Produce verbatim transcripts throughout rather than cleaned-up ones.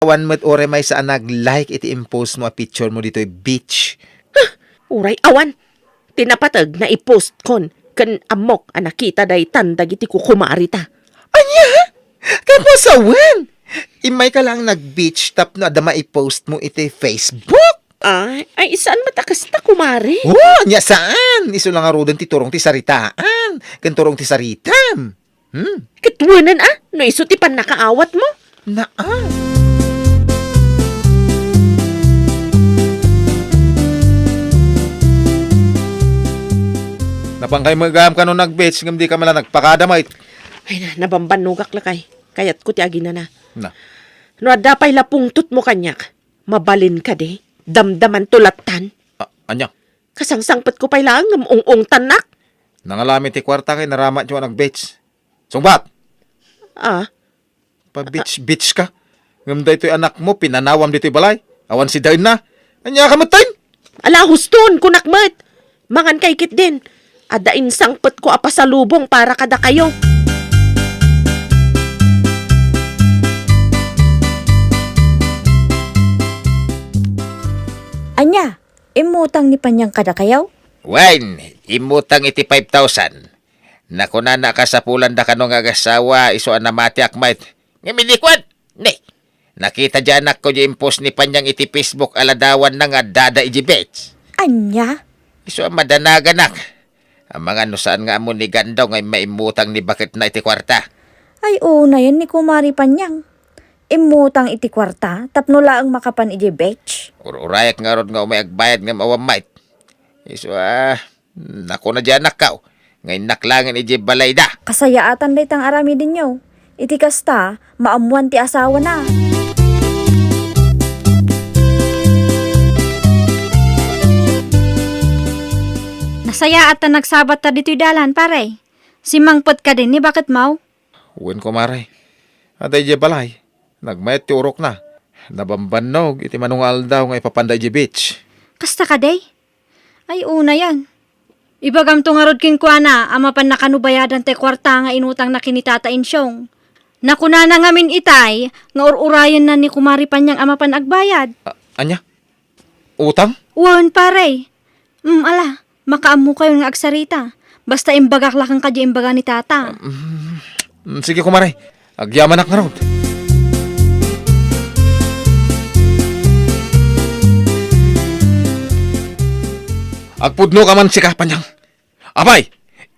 awan met uray maysa a nag-like iti impost mo a picture mo ditoy beach. Uray awan. Ti napateg, naipostkon ken ammok a nakita daytan dagiti kukumarita. Ania? Ket mo sawen? Immayka lang nag-beach tapno adda maipost mo iti Facebook? Ay, ay, saan met a kasta, kumare? Oh, ania saan? Isu la ngaruden ti turong ti saritaan, ken turong ti saritam. Hmm? Ket wen a, no isu ti pannakaawatmo? Naa. Napankay met gayam kano nag-beach ngem dika man la nagpakada met. Ay na, nabambannogak lakay. Kayatko ti aginana. Na. No adda pay la pungtotmo kaniak, mabalin kadi? Damdamanto lattan. A-, ania? Kasangsangpetko pay laeng ngem ung-ungtannak. Nangalami ti kuarta nga inaramatyo a nag-beach. Sungbat! Ah? Pa-beach-beach ka? Ngem daytoy anakmo, pinanawam ditoy balay. Awan sidaenna. Ania ka metten? Ala, huston, kunak met. Mangankay ketdin. Adda insangpetko a pasalubong para kadakayo. Ania? Immutang ni Panyang kadakayo? Wen, immutang iti five thousand. Nakunana a kasapulanda kano nga agasawa, isu a namatiak met. Ngem idi kuan, ne, nakita di anakko di impost ni Panyang iti Facebook a ladawanna nga addada iji beach. Ania? Isu a madanaganak. Amangan no saan nga ammo ni Gandaw nga maimmutang ni baketna iti kuarta. Ay, unayen ni Kumari Panyang. Immutang iti kuarta tapno laeng makapan iji beach. Ur-urayak ngarud nga umay agbayad ngem awan met. Isu a, nakuna di anakko nga innak laengen iji balayda. Kasayaatan dayta nga aramidenyo. Iti kasta, maammoan ti asawana. Nasayaat ta nagsabatta ditoy dalan, pare. Simmangpet kadin ni baketmo? Wen, kumare. Adda idiay balay. Nagmayat ti urokna. Nabambannog iti mano nga aldaw nga ipapanda idiay beach. Kasta kadi? Ay, unayen. Ibagamto ngarud kenkuana a mapanna kano bayadan ti kuarta nga inutangna ken ni Tata Insyong. Nakunana ngamin itay nga ur-urayenna ni Kumari Panyang a mapan agbayad. A-, ania? Utang? Wen, pare. Mm, ala, makaammokayon nga agsarita. Basta imbagak la kenka diay imbaga ni Tata. Mm, mm, sige, kumare. Agyamanak ngarud. Agpudno ka man sika, Panyang. Apay,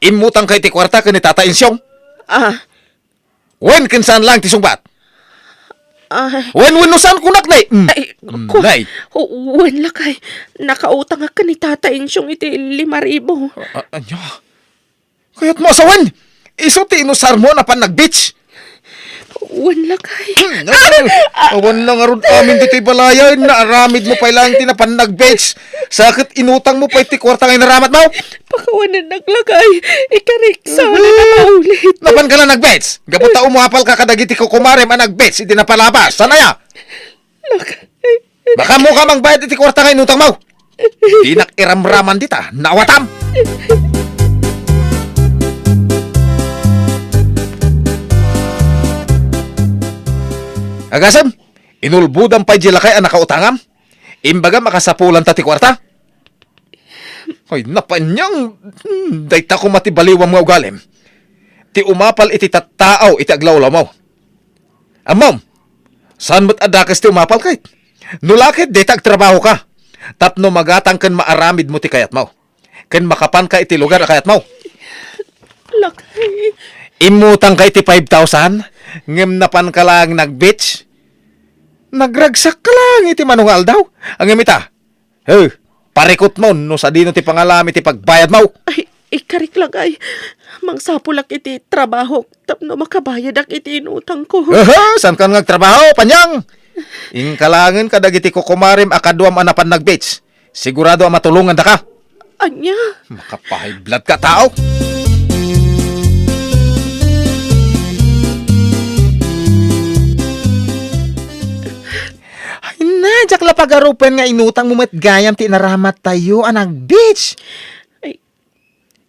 immutang ka iti kuarta ken ni Tata Insyong? Ah, Wen ken saan laeng ti sungbat? Ay. Wen, wen no saan kunak, nay. Mm. Ay, Mm, ko, nay. Wen lakay. Nakautangak ken ni Tata Insyong iti lima ribu. A-, a-, ania? Kayatmo a sawen? Isu ti inusarmo a napan nag-beach? Wen lakay. Hmm, ay, awan na ngarud amin ditoy balay, naaramidmo pay laeng ti napan nag-beach. Sa ket inutangmo pay ti kuarta nga inaramatmo? Pakawanennak lakay. Ikarik, saan a nakaulit? Napan ka la nag-beach? Gapu ta umapal ka kadagiti kukumarem a nag-beach iti napalabas. Saan aya? Lakay. Makaammo ka mangbayad iti kuarta nga inutangmo. Dinak iramraman dita, naawatam. Agasem, inulbodam pay di lakay a nakautangam. Imbagam a kasapulanta ti kuarta. Ay, napanyang, hmm, dayta koma ti baliwam nga ugalim. Ti umapal iti tattaaw iti aglawlawmo. Ammom, saan met a dakes ti umapal ket? No la ket, dita agtrabaho ka. Tapno magatang ken maaramidmo ti kayatmo. Ken makapan ka iti lugar a kayatmo. Lakay. Immutang ka iti five thousand, ngem napan ka laeng nag-beach. Nagragsak ka laeng iti mano nga aldaw. Ngem ita, He, parikutmo no sadino ti pangalami ti pagbayadmo. Ay, ikarik lakay. Mangsapulak iti trabahok tapno makabayadak iti inutangko. Aha, saan ka nga agtrabaho, Panyang? Inka laengen kadagiti kukumarem a kaduam a napan nag-beach. Sigurado a matulongandaka. Ania? Makapahiblad ka, tao. Ay na, diak la pagarupen nga inutangmo met gayam ti inaramattayo a nag-beach. Ay,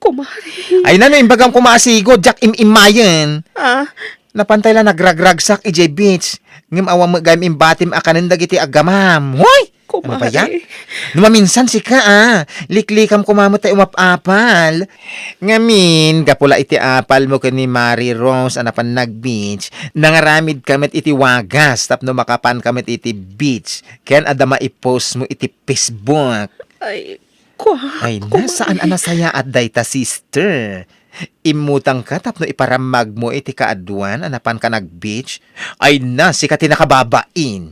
kumare. Ay na, no imbagam koma a sigud, diak im-immayen. Ah, Napantay la nagragragsak idiay beach, ngem awan met gayam imbatim a kanen dagiti aggamam. Hoy! Ano ba yan? Kumare. No maminsan sika, ah, liklikam koma met tay umap-apal. Ngamin, gapu la iti apalmo ken ni Mari Rose a napan nag-beach, nangaramidka met iti wagas tapno makapanka met iti beach ken adda maipost mo iti Facebook. Ay, kua-, Ay, na, kuare. Saan a nasayaat dayta, sister? Immutangka tapno iparammagmo iti kaaduan a napanka nag-beach? Ay na, sika ti nakababain.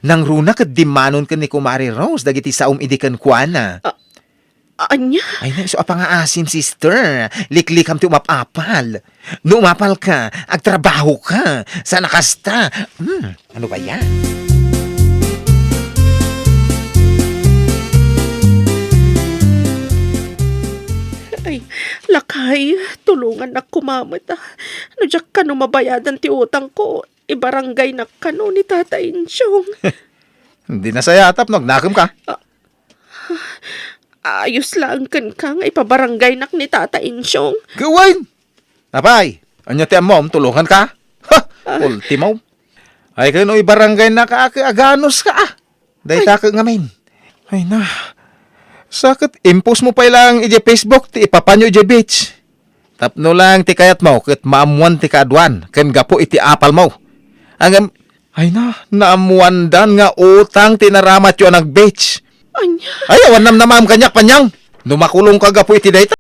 Nangruna ket dimmanon ken ni Kumare Rose dagiti saom idi kenkuana. A-, ania? Ay na, isu a pangaasim, sister. Liklikam ti umap-apal. No umapalka, agtrabahoka. Saan a kasta. Hmm, ano ba yan? Ay, lakay, tulongannak koma met, ah. No diak kano mabayadan ti utangko, ibarangaynak kano ni Tata Insyong. Di nasayaat no agnakemka. Ah, ayos laeng kenka nga ipabarangaynak ni Tata Insyong. Ket wen! Apay, ania ti ammom, tulonganka? Ha! Ah. Ultimo. Ay, ket no ibarangaynak a, ket aganuska, ah. Dayta Ay. Ket ngamin. Ay na. Sa ket impostmo pay laeng idiay Facebook ti ipapanyo idiay beach. Tapno laeng ti kayatmo ket maammuan ti kaaduan ken gapu iti apalmo. Ngem, ay na, naammuandan nga utang ti naramatyo a nag-beach. Ania? Ay, awan namnamaem kaniak, Panyang. No makulongka gapu iti dayta.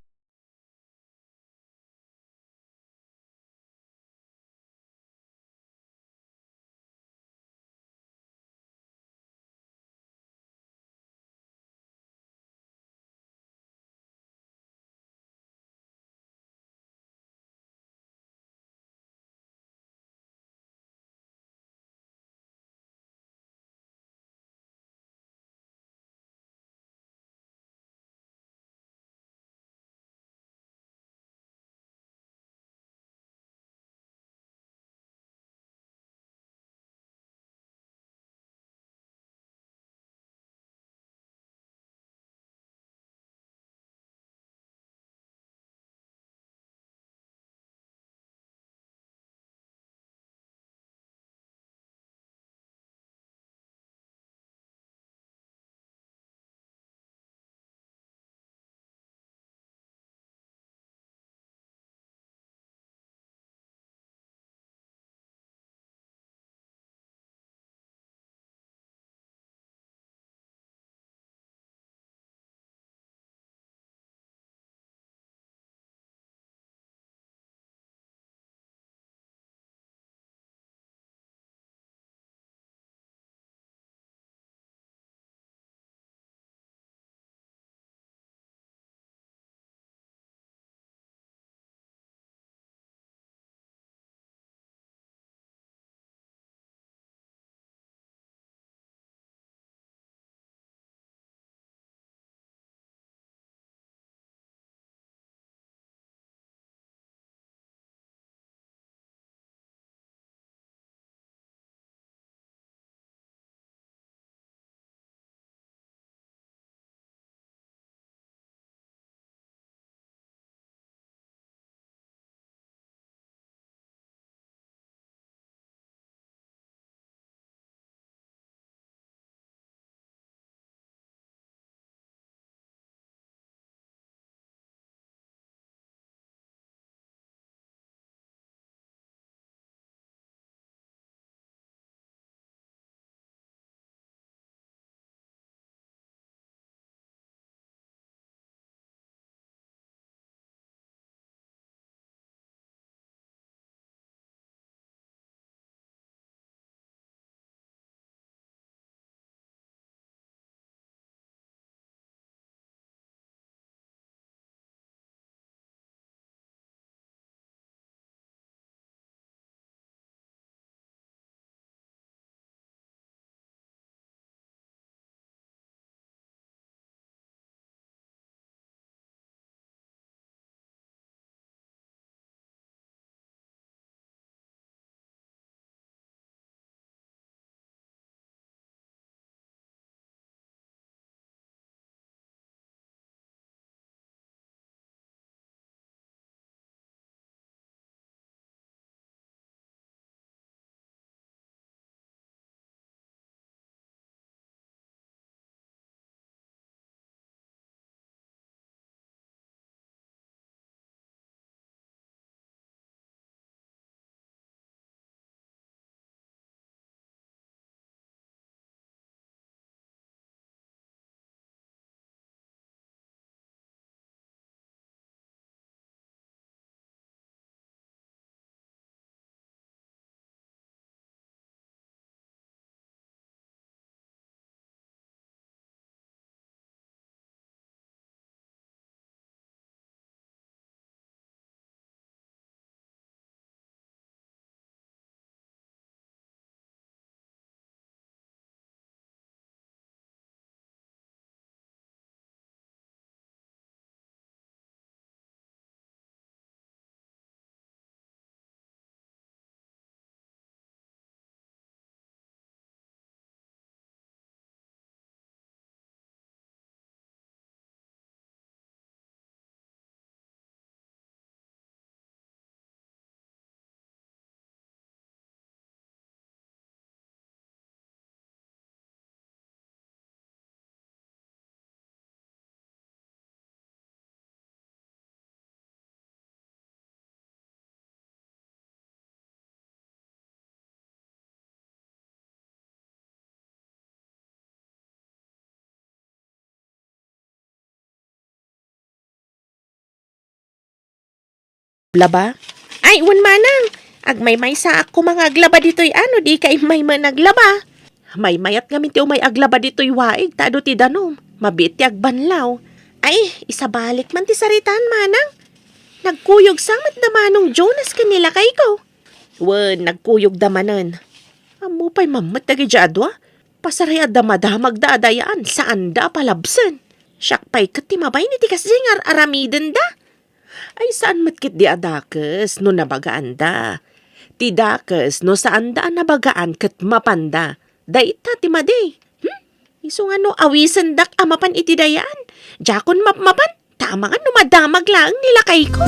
aglaba? Ay, wen manang, agmaymaysaak koma nga aglaba ditoy a no dika immay met aglaba. Maymayat ngamin ti umay aglaba ditoy waig ta adu ti danum. Mabiit ti agbanlaw. Ay, isabalik man ti saritan, manang. Nagkuyog sa met da Manong Jonas ken ni lakayko. Wen, nagkuyogda manen. Ammo pay mammet dagiti adua. Pasaray a damadamagda a dayaan, saanda a palabsen. Siak pay ket ti mabain iti kasdiay nga ar-aramidenda. Ay, saan met ketdi a dakes no nabagaanda. Ti dakes no saanda a nabagaan ket mapanda. Dayta ti madi. Hmm? Isu nga no awisendak a mapan iti dayaan, diakon mapmapan, ta amangan no madamag laeng ni lakayko.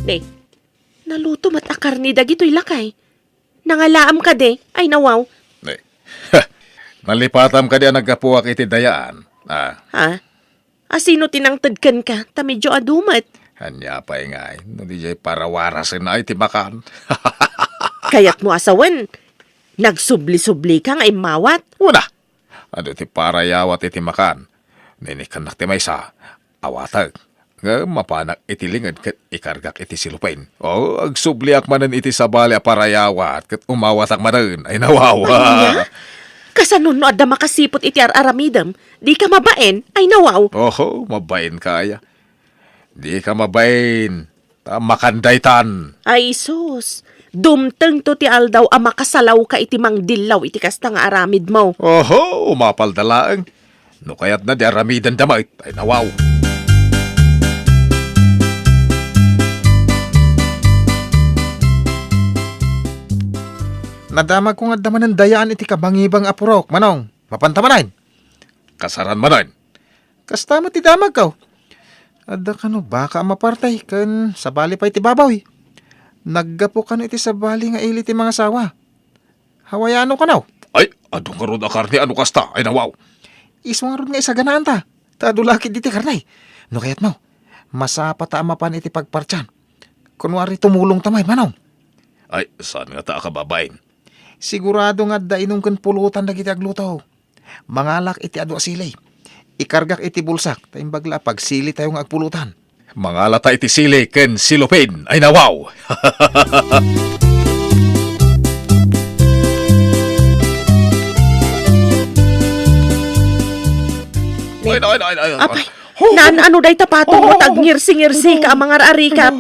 Ne, naluto met a karne dagitoy lakay. Nangalaam kadi, ay nawaw. Ne. Nalipatam kadi a naggapuak iti dayaan? Ah. Ha? Asino ti nangted kenka? Ta medyo adu met. Ania pay ngay, no di jay parawarasen ay ti makan. Kayatmo a sawen, nagsubli-subli ka nga immawat? Una, adu ti parayawat iti makan. Ninikannak ti maysa, awatek. Ngem mapanak iti linged ket ikargak iti silupen. O, agsubliak manen iti sabali a parayawat ket umawatak manen. Ay, nawawa. Ania? Kasano no adda makasiput iti ar-aramidem? Dika mabain? Ay, nawaw. Oho, mabain kaya. Dika mabain. Ta makan daytan. Ay, sus. Dumtengto ti aldaw a makasalawka iti mangdillaw iti kasta nga aramidmo. Oho, umapalda laeng. No kayatna di aramidenda met, ay nawaw. Nadamagko nga adda manen dayaan iti kabangibang a purok, Manong. Mapanta manen? Kasaran manen. Kasta met ti damagko. Adda kano baka a mapartay ken sabali pay ti baboy. Naggapu kano iti sabali nga ili ti mangasawa. Hawaiano kano? Ay, adu ngarud a karne a no kasta, ay nawaw. Isu ngarud nga isaganaanta, ta adu la ketdi ti karne. No kayatmo, masapata a mapan iti pagpartian. Kunwari, tumulongta met, Manong. Ay, saan ngata a kababain? Sigurado nga adda inum ken pulutan dagiti agluto. Mangalak iti adu a sili. Ikargak iti bulsak, ta imbag la a pagsilitayo nga agpulutan. Mangalata iti sili ken silupin. Ay, nawaw! Ay, ay, ay, ay, ay. Apay, naan-ano dayta patong mo ta agngirsi-ngirsi ka a mangar-arikap?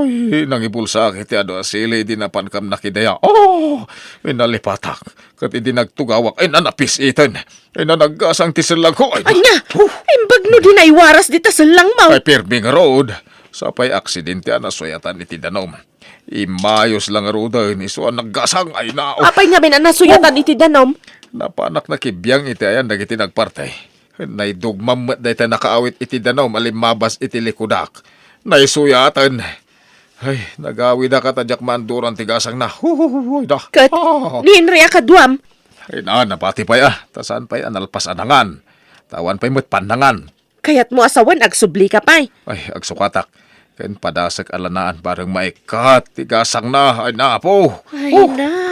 Ay, nangibulsak iti adu a sili, idi napankam nakidaya. Oh, nalipatak. Ket idi nagtugawak, ay, nanapis iten. Ay, nanaggasang ti sellangko. Ay, ania? Huh. Imbag no di naiwaras dita sellangmo. Ay, pirmi ngarud. Sapay aksidente a nasuyatan iti danum. Immayos la ngaruden, isu a naggasang, ay, na. Apay ngamin a nasuyatan iti danum? Napanak nakibiang iti ayan dagiti nagpartay. Naidugmam met dayta nakaawit iti danum a limmabas iti likudak. Naisuyaten. Ay, nagawidak a ta diak maanduran ti gasangna. Huhuhuhuy da. Ket, ah, ni Henry a kaduam? Ay, na, napati pay, ah. Ta saan pay a nalpas a nangan. Ta awan pay met pannangan. Kayatmo a sawen, agsublika pay. Ay, agsukatak. Ken padasek a lanaan bareng maikkat ti gasangna. Ay, napo. Ay, oh, na.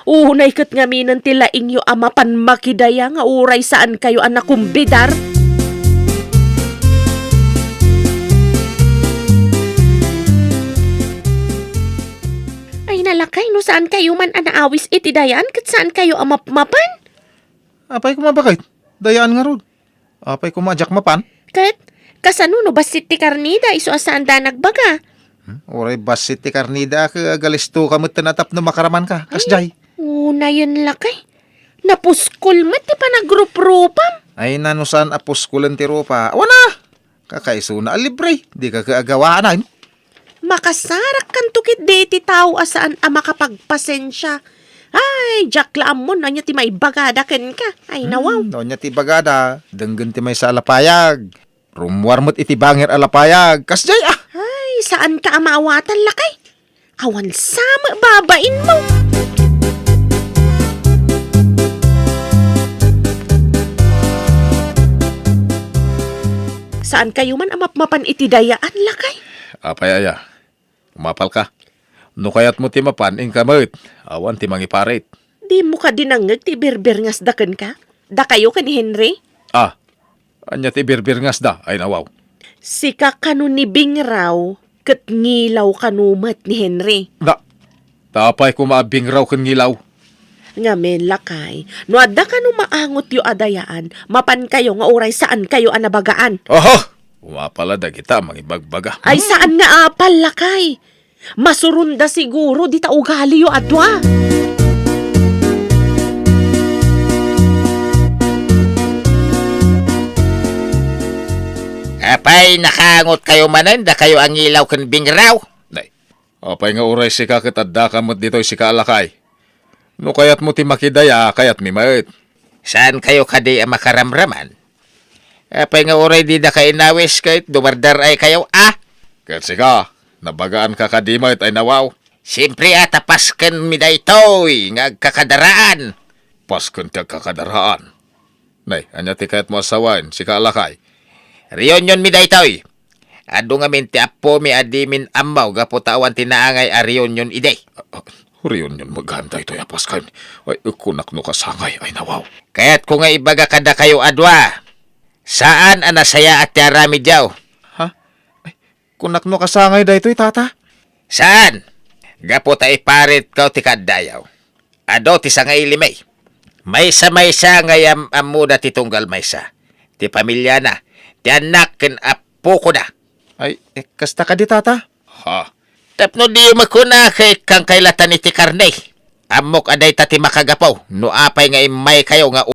Unay ket ngaminen ti laingyo a mapan makidaya nga uray saankayo a nakumbidar. Ay, nalakay, no saankayo man a naawis iti dayan ket saankayo a mapmapan. Apay koma baket? Dayaan ngarud. Apay koma a diak mapan? Ket, kasano no bassit ti karnida, isu a saanda nagbaga? Hmm? Uray bassit ti karnida, ket agalisto ka met tapno makaraman ka. Ay, kasdiay. Unayen lakay. Napuskol met ti panagruprupam. Ay, nano saan a puskulen ti rupa? Awan a! Kakaisuna a libre, di ka kaagawaan. Makasarakkanto ketdi iti tao a saan a makapagpasensia. Ay, diak la ammon no ania ti maibagada kenka. Ay, nawaw. Hmm, no ania ti ibagada, denggen ti maysa a lapayag. Rummuar met iti bangir a lapayag. Kasdiay, ah! Ay, saanka a maawatan, lakay. Awan sa met babainmo. Saankayo man a mapmapan iti dayaan, lakay? Apay aya, umapal ka. No kayatmo ti mapan, inka met. Awan ti mangiparit. Dimo kadi nangngeg ti iberberngasda kenka? dakayo ken ni Henry? Ah, ania ti birbirngasda, ay nawaw? Sika kano ni Bingraw ket ngilaw kano met ni Henry. Na, ta apay koma a Bingraw ken ngilaw? Ngamin, lakay, no adda kano maangotyo a dayaan, mapankayo nga uray saankayo a nabagaan. Aha! Umapal a dagita a mangibagbaga. Ay, saan nga apal, lakay? Masuronda siguro dita ugaliyo a dua. Apay, nakaangotkayo manen, dakayo a ngilaw ken Bingraw? Nay, apay nga uray sika ket addaka met ditoy, sika a lakay? No kayatmo ti makidaya, kayatmi met. Saankayo kadi a makaramraman? Apay nga uray didaka inawis ket dumardar-aykayo, a? Ket sika, nabagaanka kadi met, ay nawaw? Siempre a ta paskenmi daytoy nga agkakadaraan. Pasken ti agkakadaraan? Nay, ania ti kayatmo a sawen, sika a lakay? Reunionmi daytoy. Adu ngamin ti appomi a dimin ammo gapu ta awan ti naangay a reunion idi. Ah, ah, reunion met gayam daytoy a pasken. Ay, kunak no kasangay, ay nawaw. Kayatko nga ibaga kadakayo a dua. Saan a nasayaat ti aramidyo. Ha? Ay, kunak no kasangay daytoy, tata? Saan? Gapu ta iparitko ti kaaddayo. Adu ti sangailimi. Maysa-maysa nga yam-, ammoda ti tunggal maysa. Ti pamiliana, ti annak ken appokona. Ay, eh, kasta kadi, tata? Ha? Tapno diyo makuna ket kankay latta iti karne. Ammok a dayta ti makagapu no apay nga immaykayo nga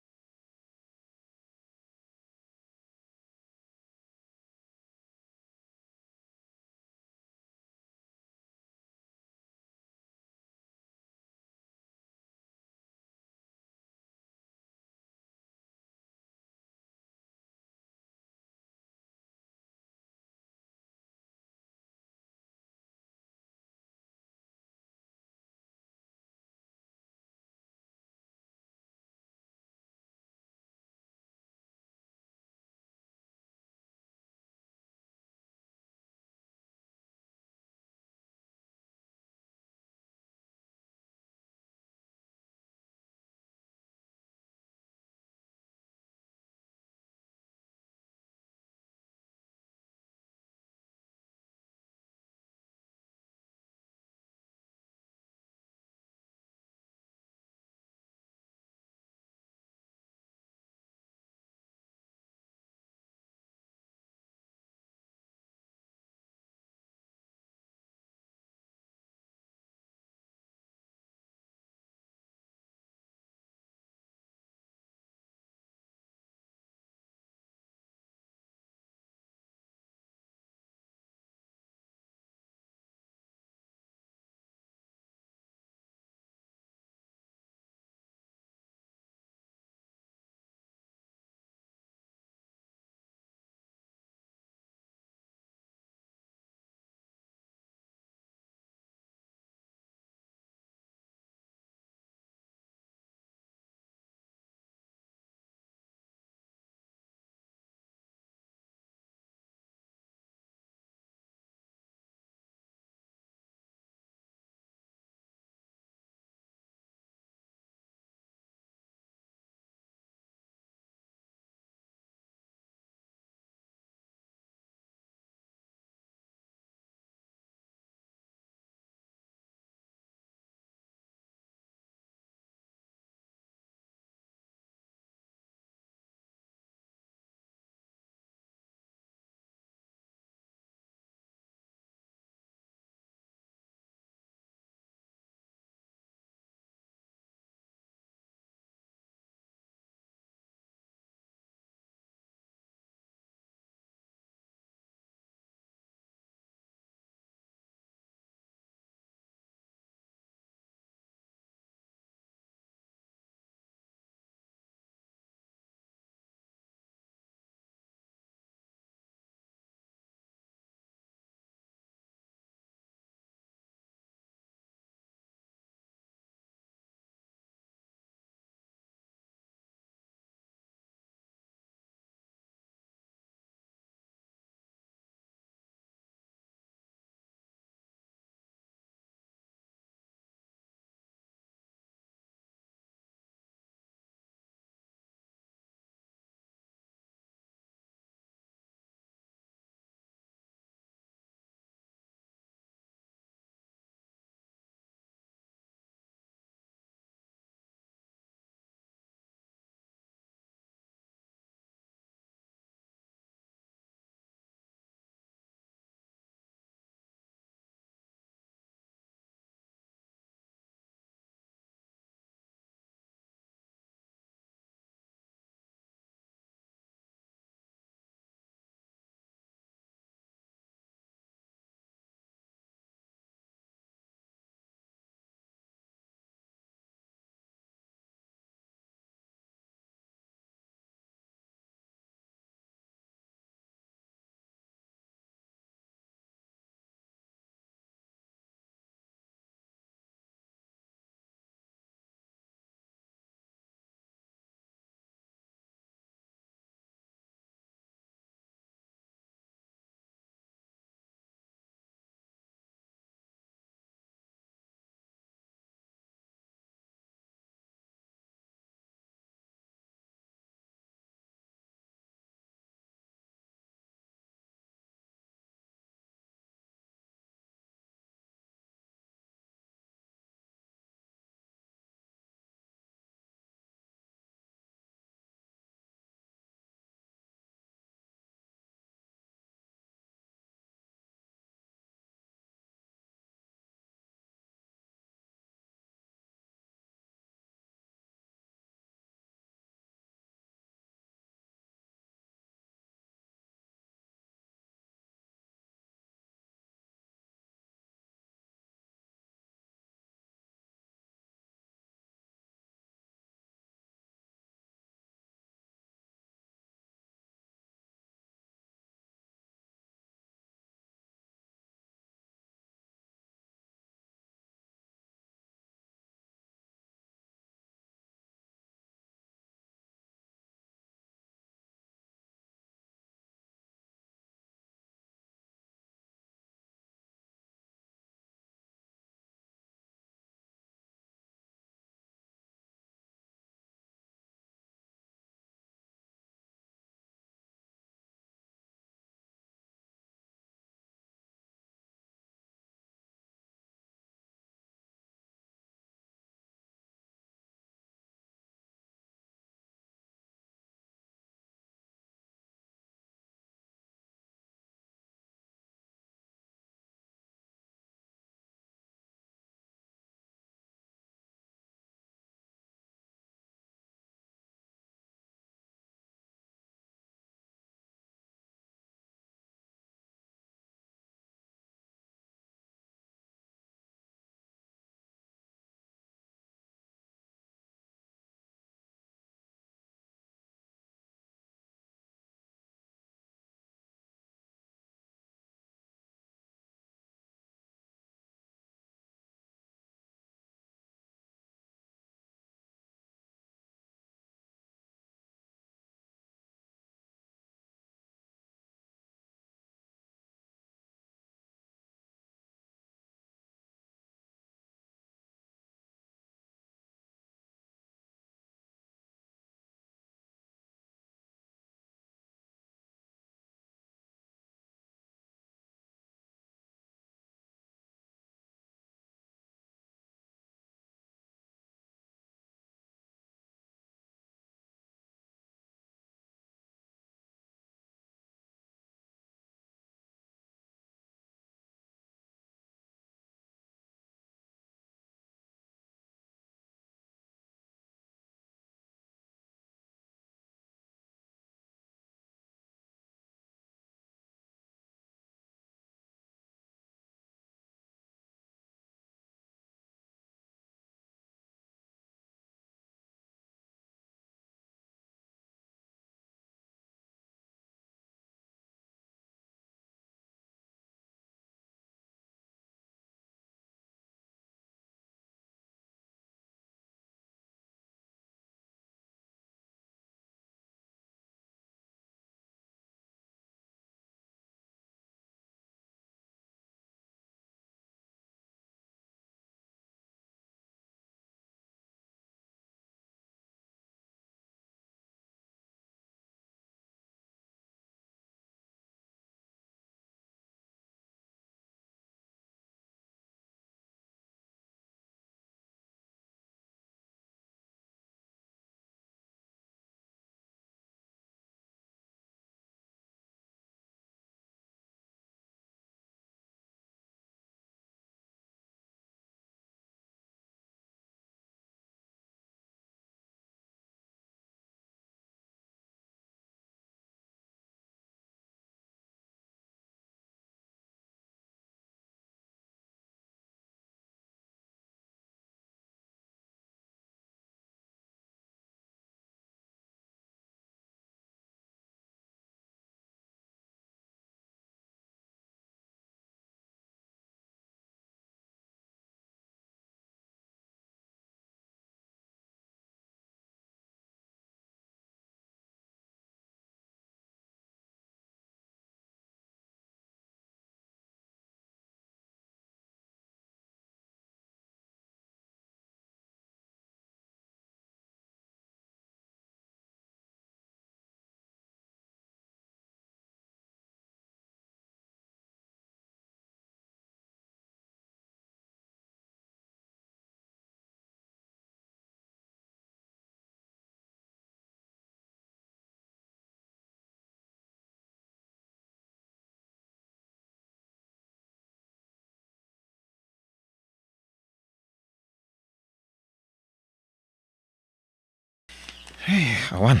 Awan,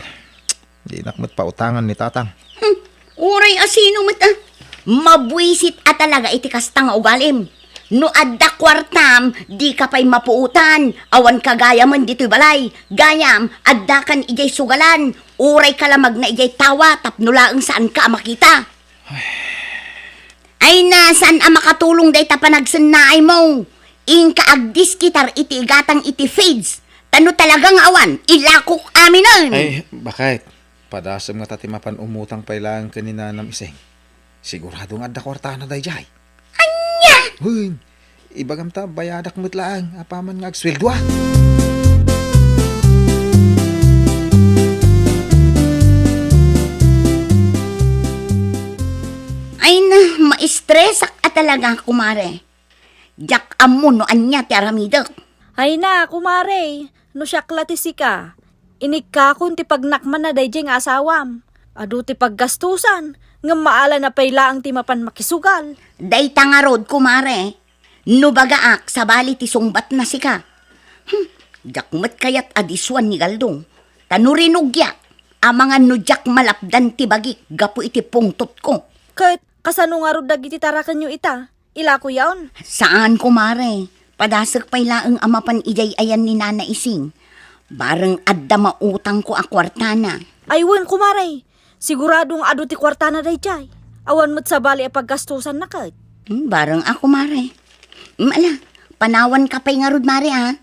dinak met pautangan ni Tatang. Hmm, uray a sino met, ah. Mabuisit a talaga iti kasta nga ugalim. No adda kuartam, dika pay mapuotan. Awan ka gayamen ditoy balay. Gayam, addakan idiay sugalan. Uray ka la magna idiay tawa tapno laeng saanka a makita. Ay na, saan a makatulong dayta panagsennaaymo? Inka agdiskitar iti igatang iti feeds. Ta no talaga nga awan, ilakok aminen. Ay, bakit? Padasem nga ta ti mapan umutang pay laeng ken ni Nanam Ising. Sigurado nga adda kuartana daydiay. Ania? Wen, ibagam ta bayadak met laeng apaman nga agsueldoak. Ay na, maistresak a talaga, kumare. Diak ammo no ania ti aramidek. Ay na, kumare, no siak la ti sika, inikkakon ti pagnakmanna daydiay nga asawam. Adu ti paggastusan, ngem maala na pay laeng ti mapan makisugal. Dayta ngarud, kumare, no bagaak, sabali ti sungbatna sika. Hmm, diak met kayat a disuan ni Galdong. Ta no rinugiak, amangan no diak malapdan ti bagik gapu iti pungtotko. Ket kasano ngarud dagiti tarakenyo ita? Ilakoyon? Saan, kumare. Padasek pay laeng a mapan idiay ayan ni Nana Ising. Bareng adda mautangko a kuartana. Ay wen, kumare. Sigurado nga adu ti kuartana daydiay. Awan met sabali a paggastusanna ket. Hmm, bareng a, kumare. Hmm, ala, panawanka pay ngarud, mare, a.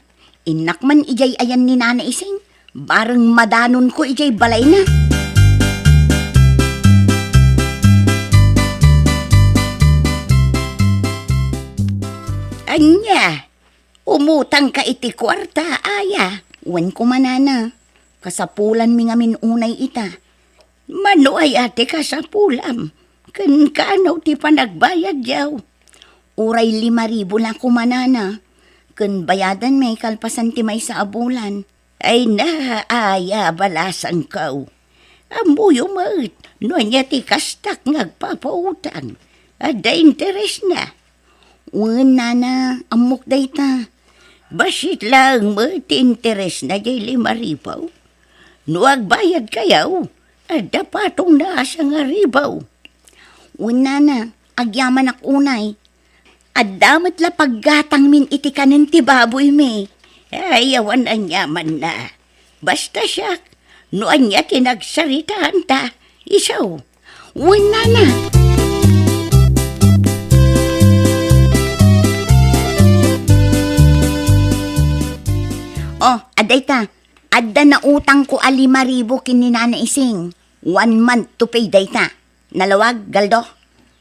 Innak man idiay ayan ni Nana Ising, bareng madanonko idiay balayna. Ania, umutangka iti kuarta, aya? Wen koma, nana, kasapulanmi ngamin unay ita. Mano aya ti kasapulam? Ken kano ti panagbayadyo? Uray lima ribu la koma, nana, ken bayadanmi kalpasan ti maysa a bulan. Ay na, aya, balasangko. Ammoyo met no ania ti kastak nga agpapautang. Adda interesna. Wen, nana, ammok dayta. Bassit laeng met ti interesna diay lima ribu. No agbayadkayo, adda patongna a sangaribu. Wen, nana, agyamanak unay. Adda met la paggatangmin iti kanen ti baboymi. Ay, awan aniamanna. Basta siak, no ania ti nagsaritaanta, isu. Wen, nana. Oh, adda ita. Adda nautangko a lima ribu ken ni Nana Ising. One month to pay dayta. Nalawag, Galdo?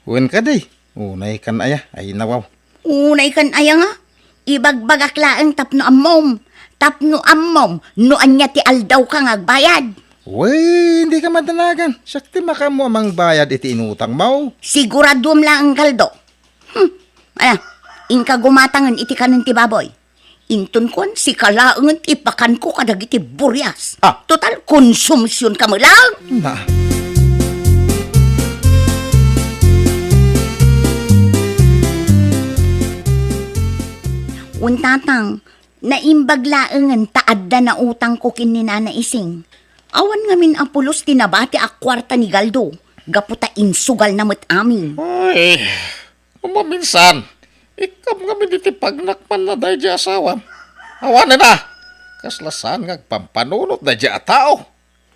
Wen kadi, unaykan aya, ay nawaw. Unaykan aya nga? Ibagbagak laeng tapno ammom. Tapno ammom no ania ti aldawka nga agbayad. Wen, dika madanagan. Siak ti makaammo a mangbayad iti inutangmo. Siguraduem laeng, Galdo. Hmm. Ala, inka gumatangen iti kanen ti baboy. Inton kuan, sika laengen ti ipakanko kadagiti burias. Ah. Total, konsumsionka met laeng. Na. Wen, Tatang, naimbag laengen ta adda nautangko ken ni Nana Ising. Awan ngamin a pulos ti nabati a kuarta ni Galdo, gapu ta insugalna met amin. Ay, no maminsan, ikkam ngamin iti pagnakmanna daydiay asawam. Awanen a, kasla saan nga agpampanunot daydiay a tao.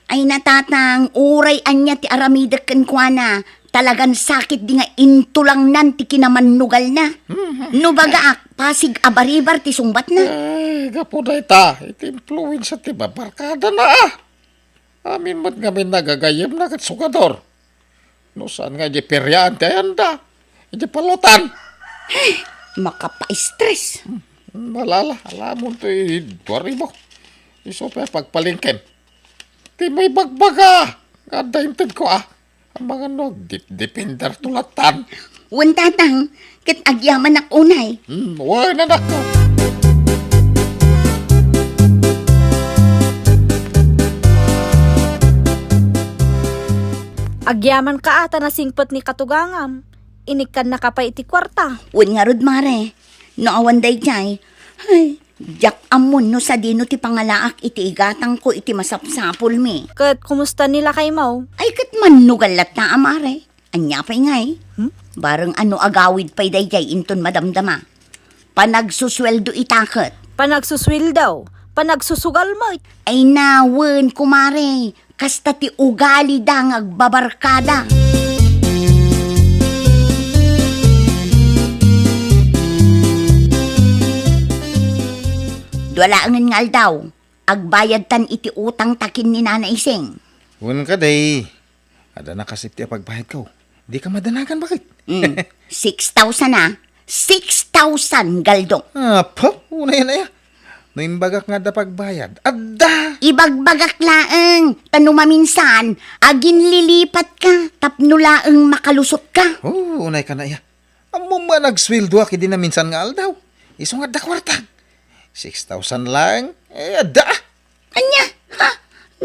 Ay na, Tatang, uray ania ti aramidek kenkuana, talagan sakit di nga intulangnan ti kinamannugalna. Mhm. No bagaak, pasig a baribar ti sungbatna. Ay, gapu dayta, iti influensa ti babarkadana, ah. Amin met ngamin nga gagayyemna ket sugador. No saan nga idiay periaan ti ayanda, idiay palotan. Ay, makapaistres. Hmm, ala, ala, alamonto iti dua ribu. Isu pay a pagpalengkem. Ti maibagbaga nga adda intedko, ah. Amangan no agdipdipender to latan. Wen, Tatang, ket agyamanak unay. Hmm, wen, anakko. Agyamanka a ta nasingpet ni katugangam. Inikkannaka pay iti kuarta. Wen ngarud, mare. No awan daydiay, ay, Diak ammon no sadino ti pangalaak iti igatangko iti masapsapulmi. Ket kumusta ni lakaymo? Ay, ket mannugal latta a, mare. Ania pay ngay? Hmm? Bareng a no agawid pay daydiay inton madamdama. Panagsusueldo ita ket. Panagsusueldo? Panagsusugal met? Ay, nawen, kumare. Kasta ti ugalida nga agbabarkada. Dua laengen nga aldaw, agbayadtan iti utangta ken ni Nana Ising. Wen kadi, adda nakasipti a pagbayadko. Dika madanagan, baket? Mm. Six thousand, ah. Six thousand, Galdo. Apo, unay na ya. No imbagak nga adda pagbayad, adda! Ibagbagak laeng, ta no maminsan, aginlilipat ka, tapno laeng makalusot ka. Oh, unay ka na ya. Ammom nga nagsueldoak idi naminsan nga aldaw. Isu nga adda kuarta. Six thousand laeng, eh, adda. Ania? Ha?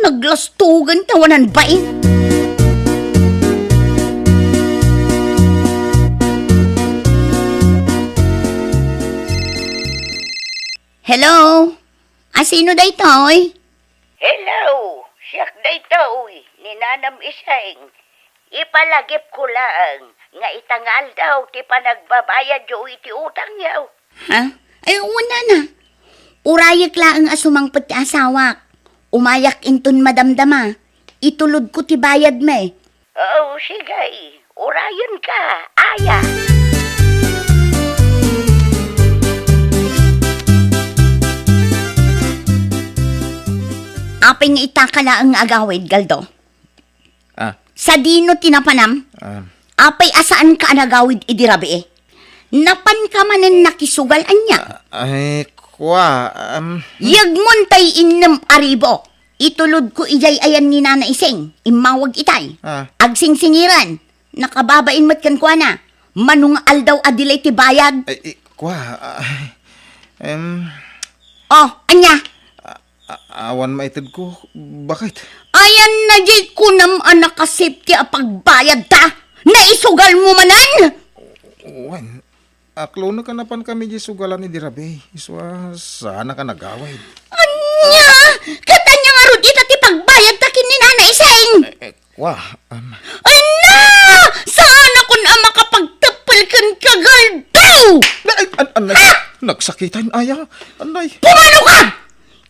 Naglastugan ta wanan bain. Hello? Asino daytoy? Hello, siak daytoy, ni Nanam Iseng. Ipalagipko laeng nga ita nga aldaw ti panagbabayadyo iti utangyo. Ha? Ay, wen, nana. Urayek laeng a sumangpet ti asawak. Umayak inton madamdama. Itulodko ti bayadmi. Oo, sige. Urayenka, aya. Apay nga itaka laeng nga agawid, Galdo? Ah. Sadino ti napanam? Ah. Apay a saanka a nagawid idi rabii? Napanka manen nakisugal ania? Ah, ay, kua, um, Yegmon tay innem a ribu. Itulodko idiay ayan ni Nana Ising. Immawag itay. Ah. Agsingsingiran. Nakababain met kenkuana. Mano nga aldaw a delay ti bayad? Ay, i-, kua, ah, em. Oh, ania? A-, a-, awan maitedko, baket? Ayan na di kunam a nakasipti a pagbayadta? Naisugalmo manen? Wen, aklonek a napankami di sugalan idi rabii. Isu a, saanak a nagawid. Ania? Ket ania ngarud ita ti pagbayadta ken ni Nana Iseng? Eh, eh, Wa, um, Anna! Saanakon a makapagteppel kenka, Galdo! Ay, an-, anay, Ha? Nagsakitan, aya. Anay. Pumano ka?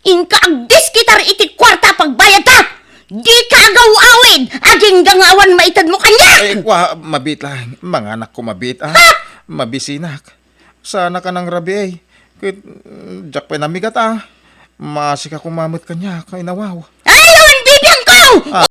Inka agdiskitar iti kuarta a pagbayadta! Dika agaw-awid, agingga nga awan maitedmo kaniak! Eh, wa, mabiit lang. Manganakko mabiit, ah. Ha? Mabisinak. Saanaka nang rabii, eh. Ket, mm, diak pay namigat, ah. Maasika koma met kaniak, ay nawaw. Ay, awan bibiangko! Ah.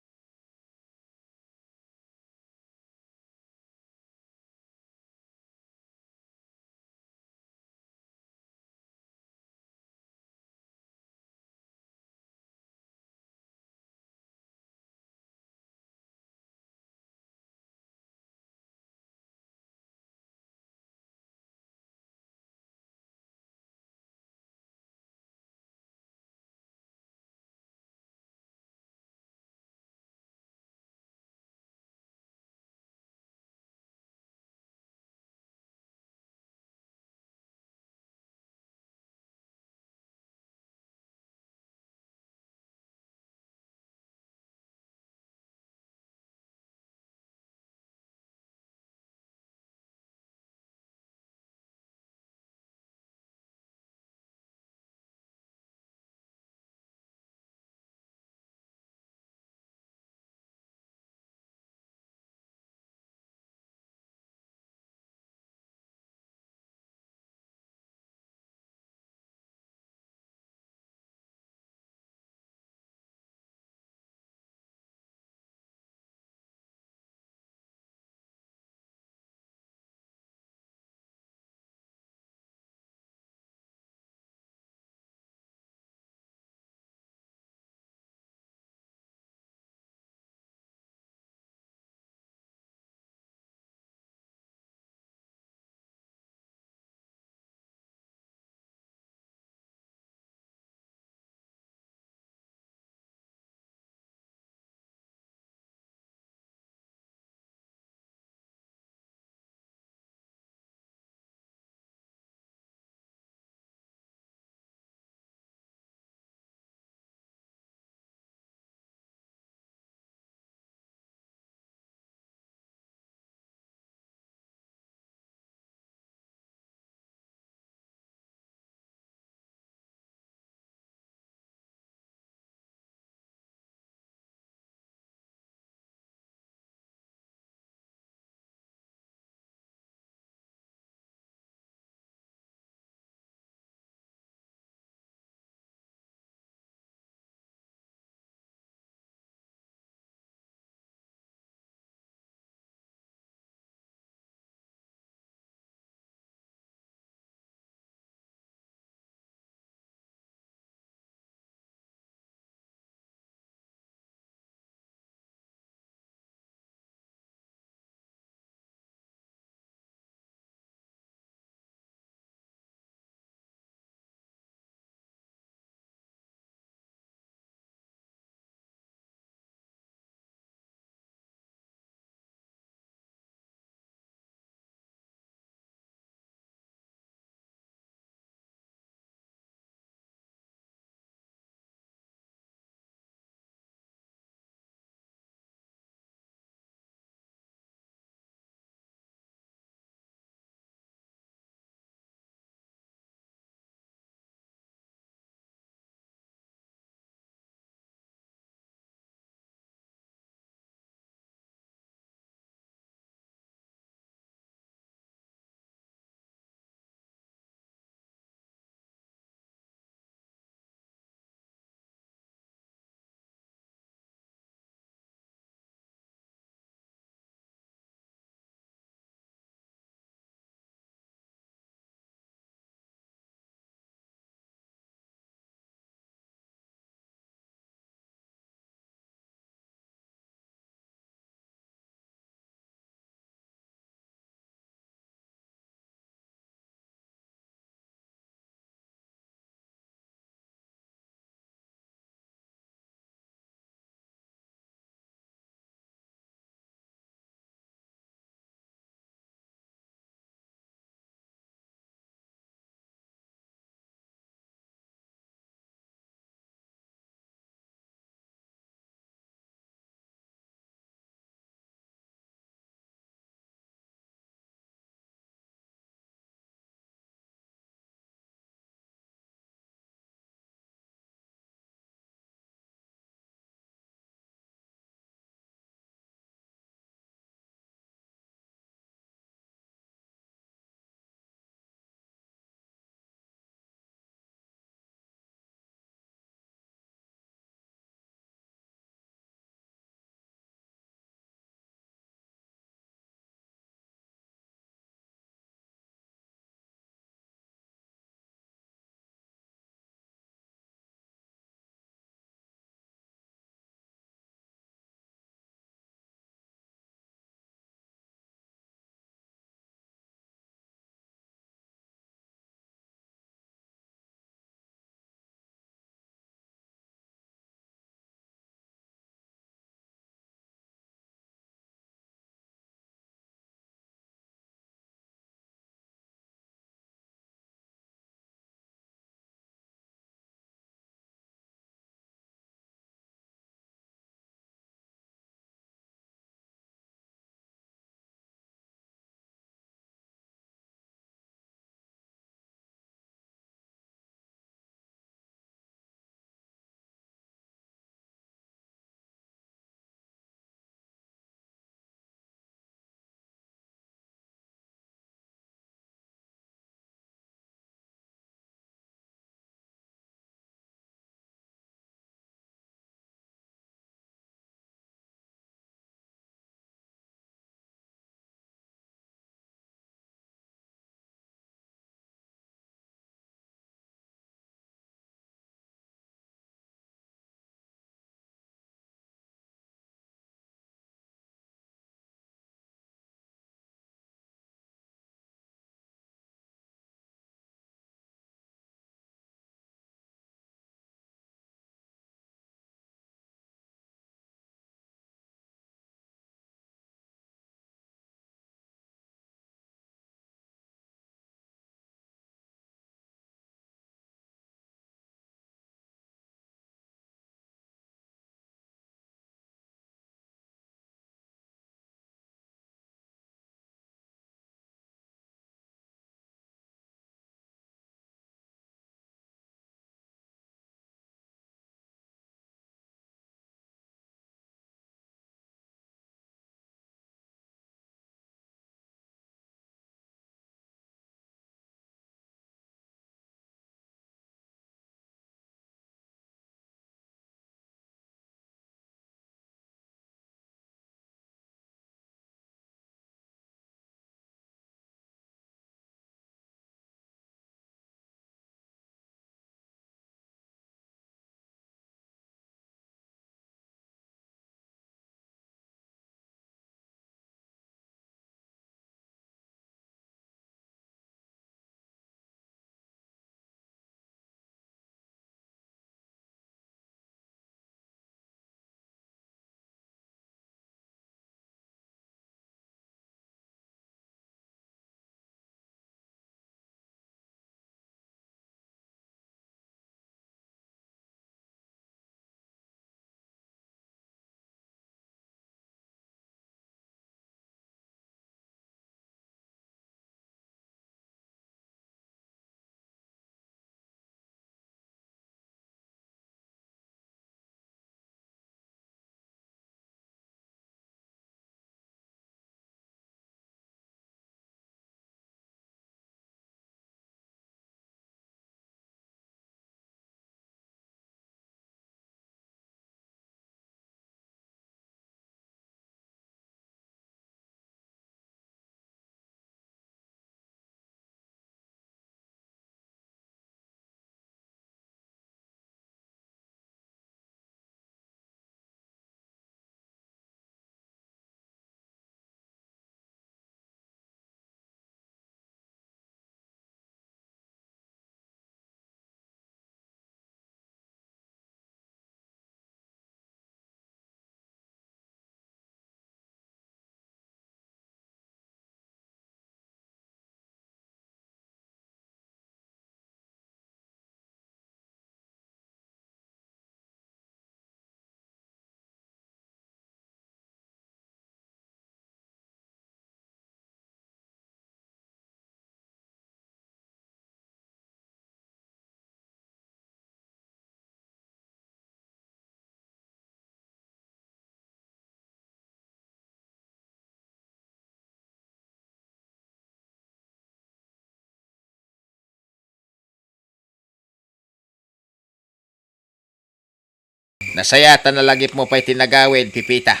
Nasayaatan a langipmo pay ti nagawid, Pipita.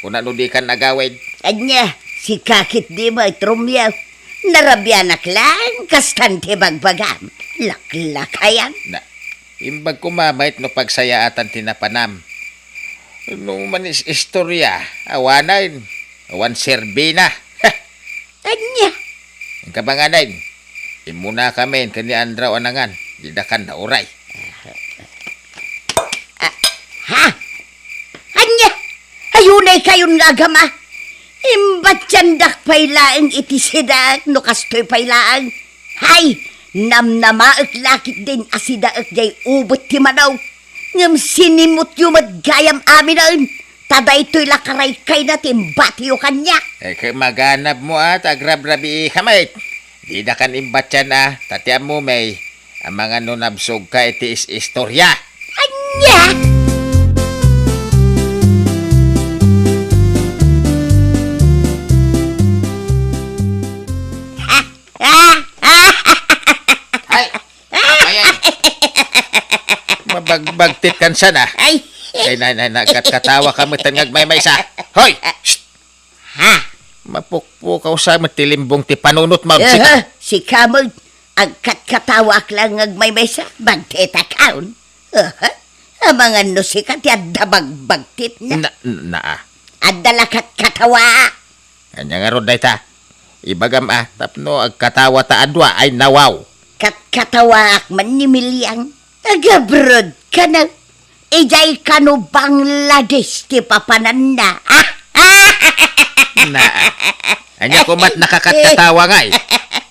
Kuna no dikan agawid? Ania, sika ketdi met, Romeo. Narabianak laeng kastan ti bagbagam. Laklakayan. Na, imbag koma met no pagsayaatan ti napanam. No manis-istorya, awanen, awan serbina. Ania? Inka manganen. Immunakamin ken ni Andraw a nangan. Didakan nauray. Ah, ha? Ania? Ay, unaykayon nga agama. Imbatiandak pay laeng iti sidaek no kastoy pay laeng. Hay, namnamaek la ketdin a sidaek jay ubet ti manaw. Ngem sinimutyo met gayam aminen. Ta daytoy la karaykayna ti imbatiyo kaniak. Eh, ket maganabmo a ta agrabrabiika met. Didakan imbatian a, ta ti ammo met, amangan no nabsogka iti is-istorya. Ania? Ay, apayan. Mabagbagtit kan sana. Ay. Ay, na, na, nagkatkatawa ka met nga agmaymaysa. Hoy! Shh! Ha? Mapukpukaw sa met ti limbong ti panunotmo, sika. Aha, sika met. Agkatkatawaak laeng nga agmaymaysa. Bagtitak awn. Aha. Amangan no sika ti adda bagbagtitna. Na, na, ah. Adda la katkatawa. Ania ngarud dayta? Ibagam a, tapno agkatawa ta adua ay nawaw. Katkatawaak man ni Miliang. Agabroad kano. Idiay kano Bangladesh ti papananna. Na. Ania komat nakakatkatawa ngay?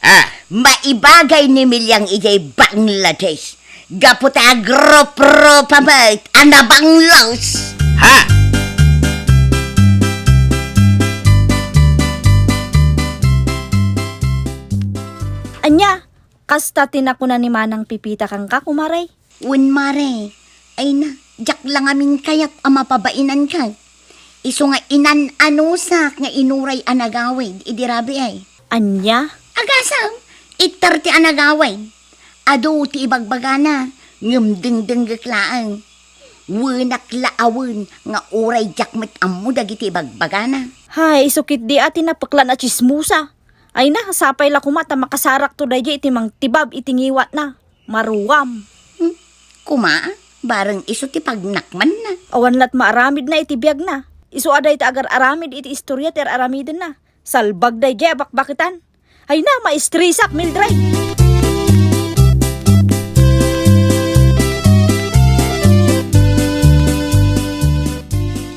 Ah. Maibagay ni Miliang idiay Bangladesh. Gapu ta agrup-rupa met a nabanglos. Ha? Ania, kasta ti nakuna ni Manang Pipita kenka, kumare? Wen, mare. Ay na, diak la ngamin kayat a mapabainanka. Isu nga inan-anusak nga inuray a nagawid idi rabii. Ania? Agasem, ittar ti a nagawid. Adu ti ibagbagana, ngem dengdengngek laeng. Wenak la awen nga uray diak met ammo dagiti ibagbagana. Hay, isu ketdi a ti napeklan a tsismosa. Ay na, sapay la koma ta makasarakto daydiay iti mangtibab iti ngiwatna. Maruam. Hmm, koma, bareng isu ti pagnakmanna. Awan lat maaramidna iti biagna. Isu a dayta agar-aramid iti istorya ti ar-aramidenna. Salbag daydiay a bakbaketan. Ay na, maistresak, Mildred.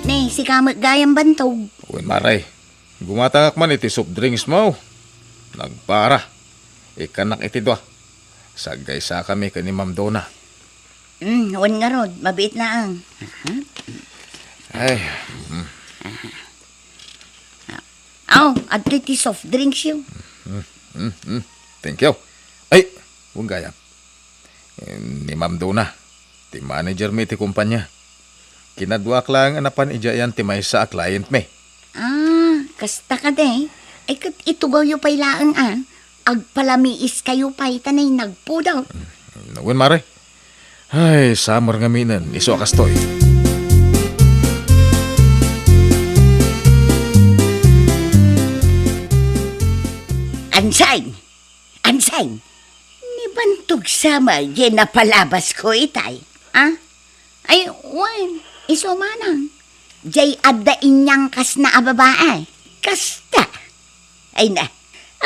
Ne, sika met gayam bantog. Wen, mare. Gumatangak man iti soft drinks mo. Nagpara. Ikkannak iti dua. Saggaysakami ken ni Ma'am Dona. Mm, wen ngarud, mabiit laeng. Aha. Ay. Mm. Aw, adtoy ti soft drinks yo. Mm, mm, mm. Thank you. Ay, wen gayam. Eh, ni Ma'am Dona, ti manager mi iti kumpanya. Kinaduak laeng a napan idiay ayan ti maysa a client mi. Ah, kasta kadi. Ay, ket itugawyo pay laeng a. Agpalamiiskayo pay ta nay nagpudot. Mm, wen, mare. Ay, summer ngaminen, isu a kastoy. Ansain! Ansain! Ni Bantog sa met diay napalabasko itay, a? Ay, wen, isu manang. Diay adda inyangkasna a babae. Kasta. Ay na,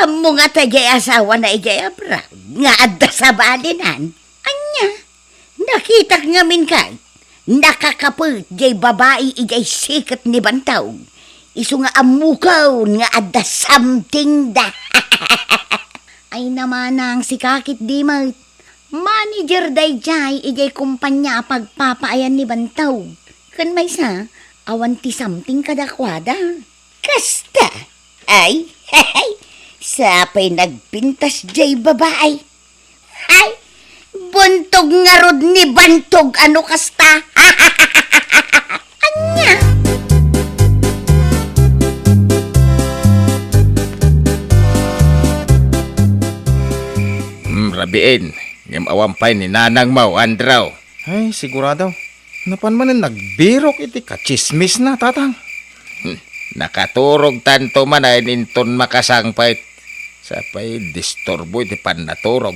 ammo ngata diay asawana idiay abroad nga adda sabalinan. Ania? Nakitak ngamin kay, nakakapet diay babai idiay siket ni Bantog. Isu nga ammokon nga adda something da. Ay na manang, sika ketdi met. Manager daydiay idiay kumpanya a pagpapaayan ni Bantog. Ken maysa, awan ti something kadakuada. Kasta. Ay, sapay nagpintas diay babai. Ay, buntog ngarud ni Bantog a no kasta. Ania? Hmm, rabiin. Ngem awan pay ni nanangmo, Andraw. Ay, sigurado. Napan manen nagbirok iti katsismisna, Tatang. Hmm, nakaturogtanto manen inton makasangpet. Sapay disturbo iti pannaturog.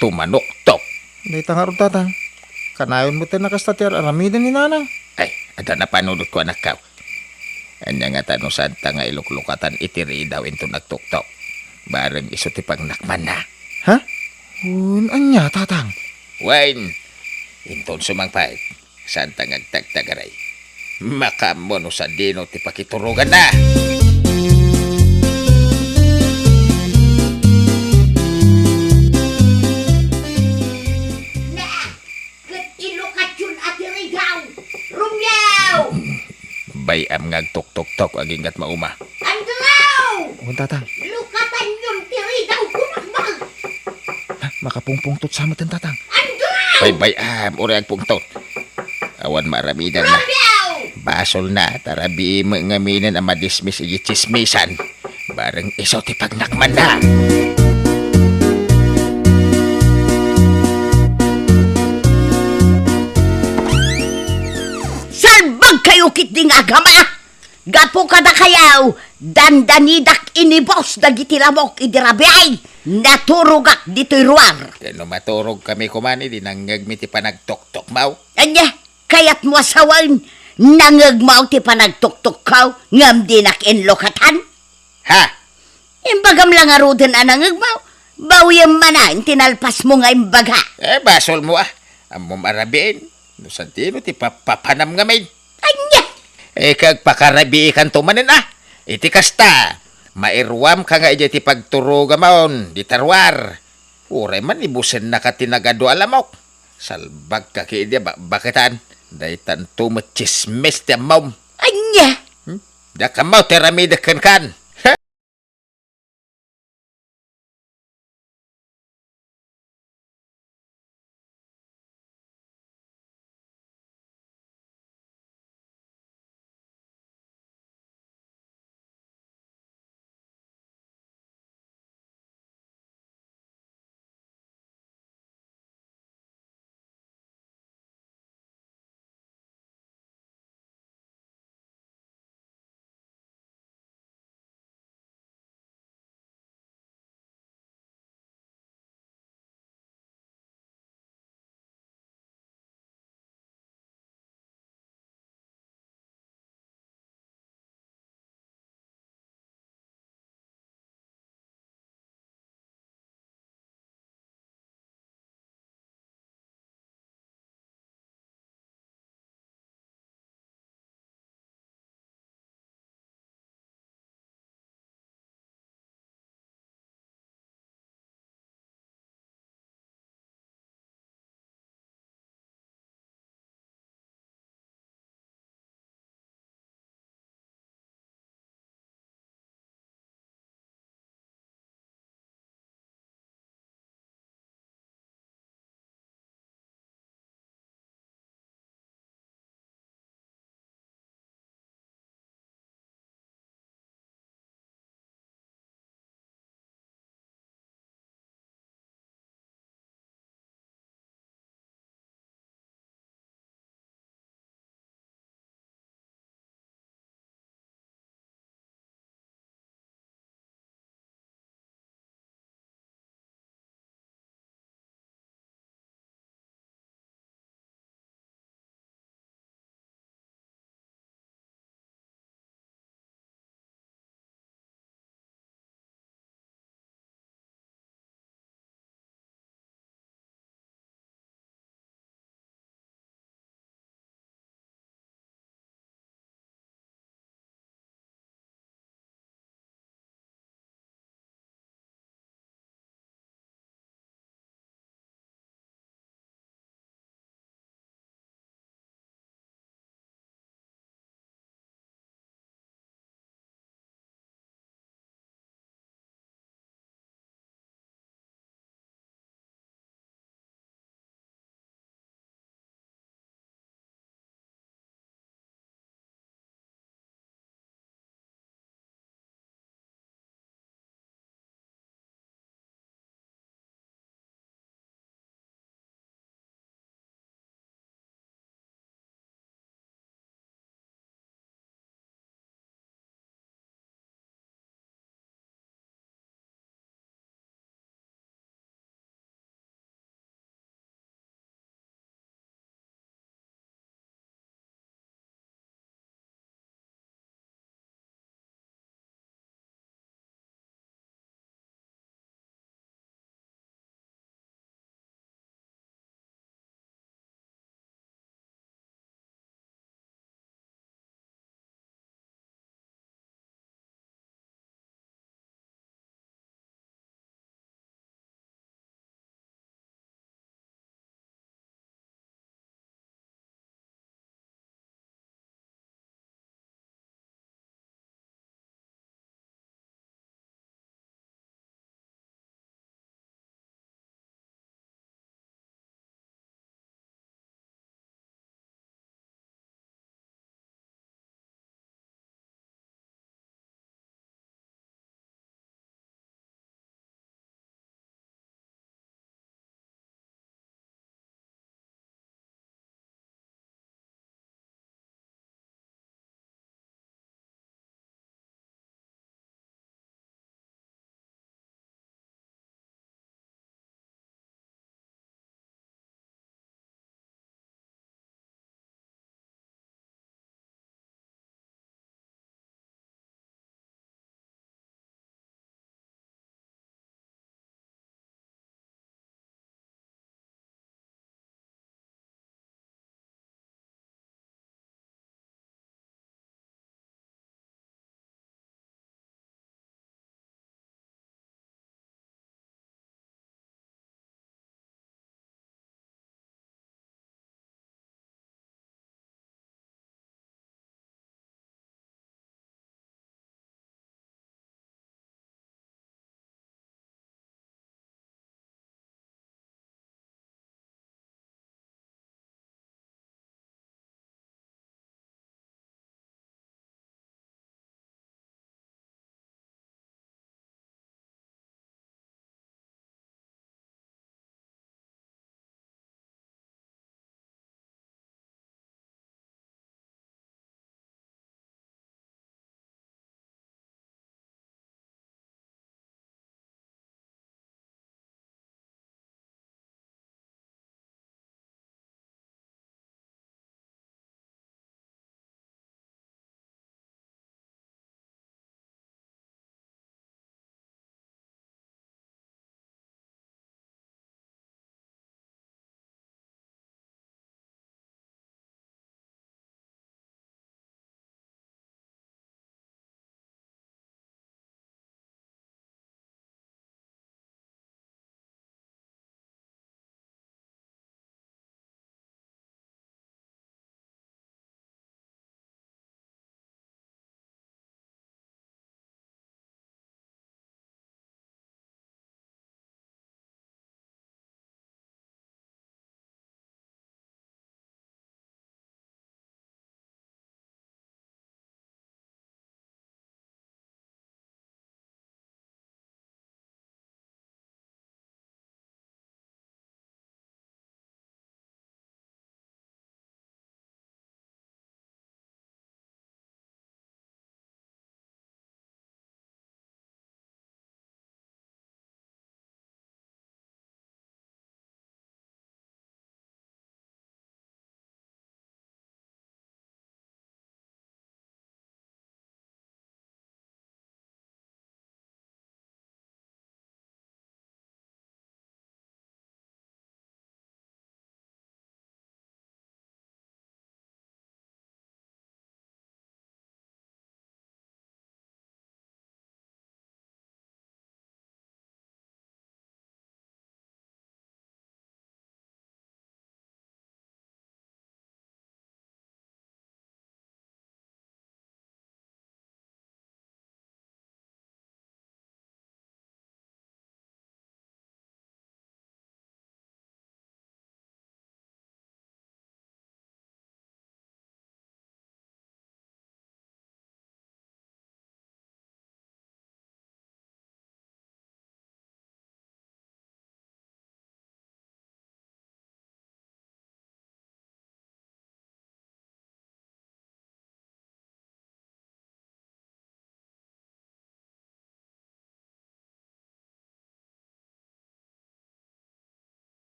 Tumanuktok. Dayta ngarud, Tatang. Kanayon met a kasta ti ar-aramiden ni Nanang. Ay, adda napanunotko, anakko. Ania ngata no santa nga iluklukatan iti ridaw inton nagtuktok? Bareng isu ti pangnakmanna. Ha? Wen, ania, Tatang? Wen, inton sumangpet, santa nga agtagtagaray. Makaammo no sadino ti pakituroganna. Ket ilukayon a ti ridaw. Romeo! Bay-am nga agtuktoktok aginggat mauma. Andrew! Wen, Tatang. Lukatanyon ti ridaw, kunak ba? Ha? Makapungpungtot sa meten, Tatang. Andrew! Bay-am, uray agpungtot. Awan maaramidanna. Romeo! Basolna, ta rabii met ngaminen a madismis iti tsismisan. Bareng isu ti pagnakmanna. Salbagkayo ketdi nga agama! Gapu kadakayo, dandanidak inibus dagiti lamok idi rabii. Naturogak ditoy ruar. Ket no maturogkami koma, idi nangngegmi ti panagtuktokmo? Ania? Kayatmo a sawen, nangngegmo ti panagtuktokko ngem dinak inlukatan? Ha? Imbagam la ngaruden a nangngegmo, bawiem manen ti nalpasmo nga imbaga. Eh, basolmo, ah. Ammom a rabiin. No sadino ti papapanam ngamin? Ania? Eh, kag pakarabiikanto manen, ah. Iti kasta, mairuamka nga idiay ti pagturogamon, dita ruar. Uray man ibusennaka ti nagadua a lamok. Salbagka ketdi a bakbaketan. Daytanto met tsismis ti ammom. Ania? Hmm? Diak ammo ti aramidek kenkan.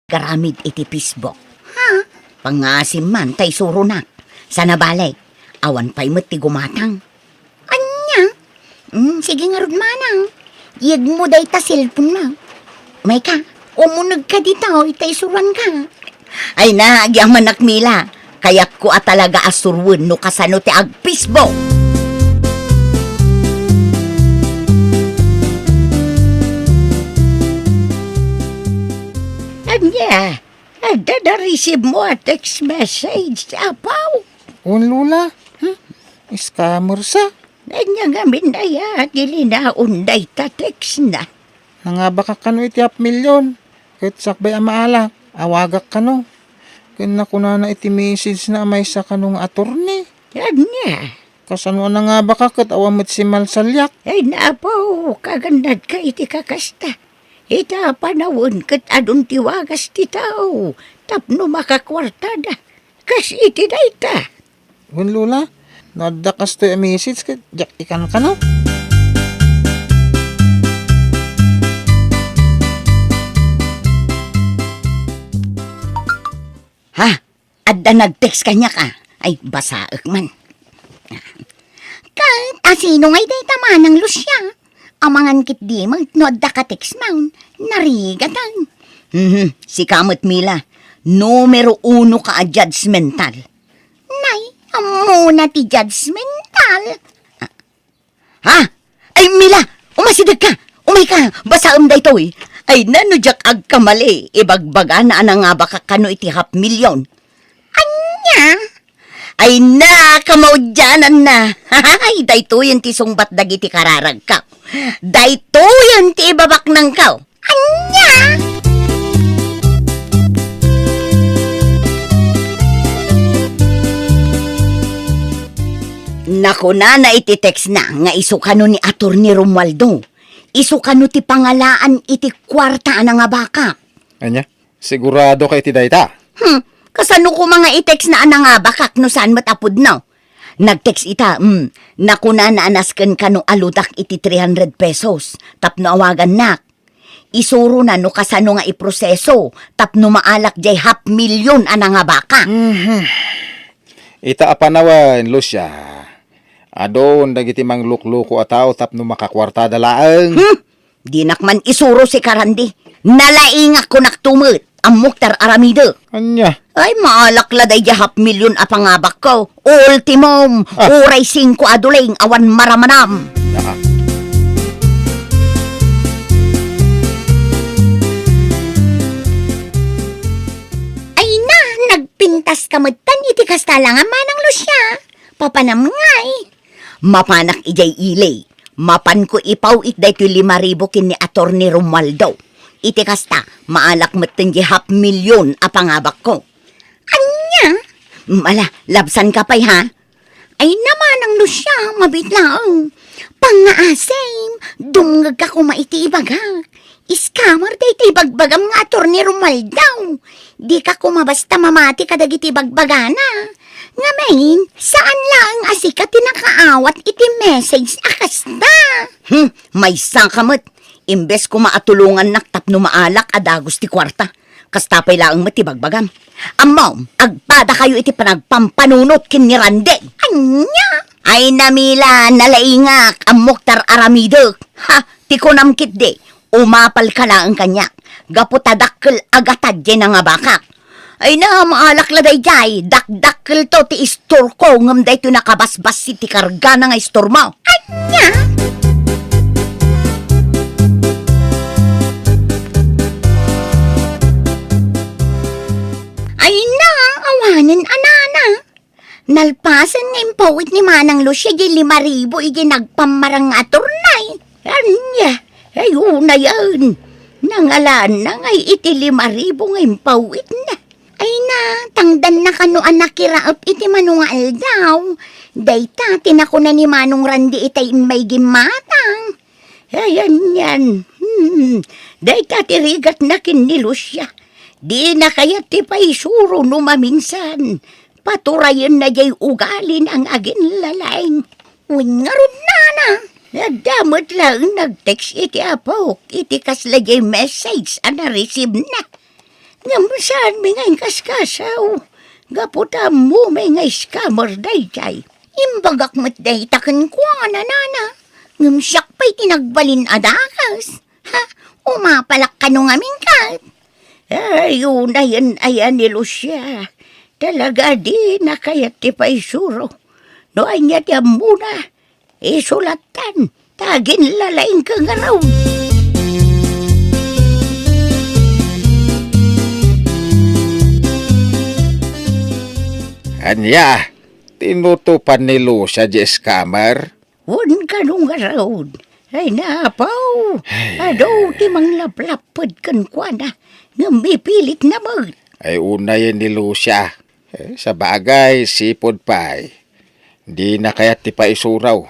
agaramid iti Facebook. Ha? Pangngaasim man ta isuronak. Sana bale, awan pay met ti gumatang. Ania? Mm, sige ngarud, manang. Iyegmo dayta cellphone-mo. Umayka, umunegka ditoy ta isuroanka. Ay na, agyamanak, Mila. Kayatko a talaga a suroen no kasano ti ag-Facebook. Ania? Adda nareceive-mo a text message, Apo? Wen, Lola. Hmm? Scammer sa? Ania ngamin aya ti linaon dayta text-na? Nangabakak kano iti half million. Ket sakbay a maalak, awagak kano. Ken nakunana iti message-na a maysa kano nga attorney. Ania? Kasano a nangabakak ket awan met simmalsaliak? Ay, Apo, kagannadka iti kakasta. Ita panawen ket adun ti wagas ti tao tapno makakuartada. Kas iti dayta. Wen, Lola, no adda kastoy a message ket diak ikankano. Ha? Adda nag-text kaniak, a. Ay, basaek man. Ket asino ngay dayta, Manang Lucia? Amangan ketdi met no adda ka-text-man, narigatan. Mhm, sika met, Mila. Numero uno ka a judgmental. Nay, ammona ti judgmental. Ha? Ay, Mila! Umasidegka! Umayka! Basaem daytoy! Ay na, no diak agkamali, ibagbagana a nangabakak kano iti half million. Ania? Ay na, kamaudiananna! Ay, daytoyen ti sungbat dagiti kararagko. Daytoyen ti ibabaknangko. Ania? Nakunana iti text-na nga isu kano ni Attorney Romualdo. Isu kano ti pangalaan iti kuarta a nangabakak. Ania? Sigurado ka iti dayta? Hmm, kasano koma nga i-text-na a nangabakak no saan met a pudno? Nag-text ita, hmm, nakunana a nasken kano a ludak iti three hundred pesos tapno awagannak. Isurona no kasano nga iproseso tapno maalak diay half million a nangabakak. Mhm. Ita a panawen, Lucia, adun dagiti manglukloko a tao tapno makakuartada laeng. Hmm? Dinak man isuro sika, Randy. Nalaingak, kunak to met. Ammok ti ar-aramidek. Ania? Ay, maalak la daydiay half million a pangabakko. Ultimum, ah, uray singko a duling awan maramanam. Ah. Ay na, nagpintas ka metten iti kasta la nga, Manang Lucia. Papanam ngay. Mapanak idiay ili. Mapanko ipaw-it daytoy lima ribu ken ni Attorney Romualdo. Iti kasta, maalak metten diay half million a pangabakko. Ania? Mala, labsanka pay, ha? Ay na, Manang Lucia, mabiit laeng. Pangngaasim, dumngegka koma iti ibagak. Scammer daytoy ibagbagam nga Attorney Romualdo. Dika koma basta mamati kadagiti ibagbagana. Ngamin, saan laeng a sika ti nakaawat iti message a kasta. Hmm, maysaka met. Imbes koma a tulongannak tapno maalak a dagus ti kuarta. Kasta pay laeng met ti bagbagam. Ammom, agpadakayo iti panagpampanunot ken ni Randy. Ania? Ay na, Mila, nalaingak, ammok ti ar-aramidek. Ha, ti kunam ketdi, umapalka laeng kaniak. Gapu ta dakkel a gatad diay nangabakak. Ay na, maalak la daydiay, dakdakkelto ti istorko, ngem daytoy nakabasbassit ti kargana nga istormo. Ania? Ay na, awanen a nana. Nalpasen nga impaw-it ni Manang Lucia diay lima ribu idi nagpammarang nga attorney. Ania? Ay, unayen. Nangalaanna ngay iti lima ribu nga impaw-itna. Ay na, tangdanna kano a nakiraep iti mano nga aldaw. Dayta ti nakuna ni Manong Randy itay immay gimmatang. Ay, anian. Hmm. Dayta ti rigatna ken ni Lucia. Dina kayat ti paisuro no maminsan. Paturayenna diay ugalina nga aginlalaing. Wen ngarud, nana. Adda met laeng nag-text iti apok iti kasla diay message a na-receive-na. Ngem saanmi nga inkaskasaw, gapu ta ammomi nga scammer daydiay. Imbagak met dayta kenkuana, nana. Ngem siak pay ti nagbalin a dakes. Ha? Umapalak kano ngamin ket? Ay, unayen aya ni Lucia. Talaga dina kayat ti paisuro. No ania ti ammona, isulattan, ta aginlalaingka ngarud. Ania, tinutopan ni Lucia di scammer? Wen kano ngarud. Ay, napaw. Ay. Adu ti manglaplapped kenkuana, ngem mipilitna met. Ay, unayen ni Lucia. Eh, sabagay, sipud pay. Dina kayat ti paisuraw.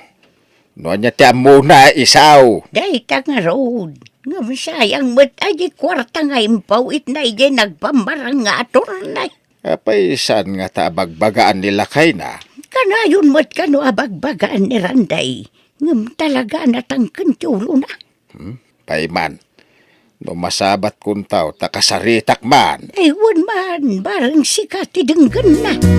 No ania ti ammona, isaw. Dayta ngarud. Ngem sayang met a di kuarta nga impaw itna idiay nagpambarang nga attorney. Apay saan ngata a bagbagaan ni lakayna? Kanayon met kano a bagbagaan ni Randay. Ngem talaga a natangken ti ulona. Hmm? Pay man. No masabat kuntaw, ta kasaritak man. Ay, wen man, bareng sika ti denggenna.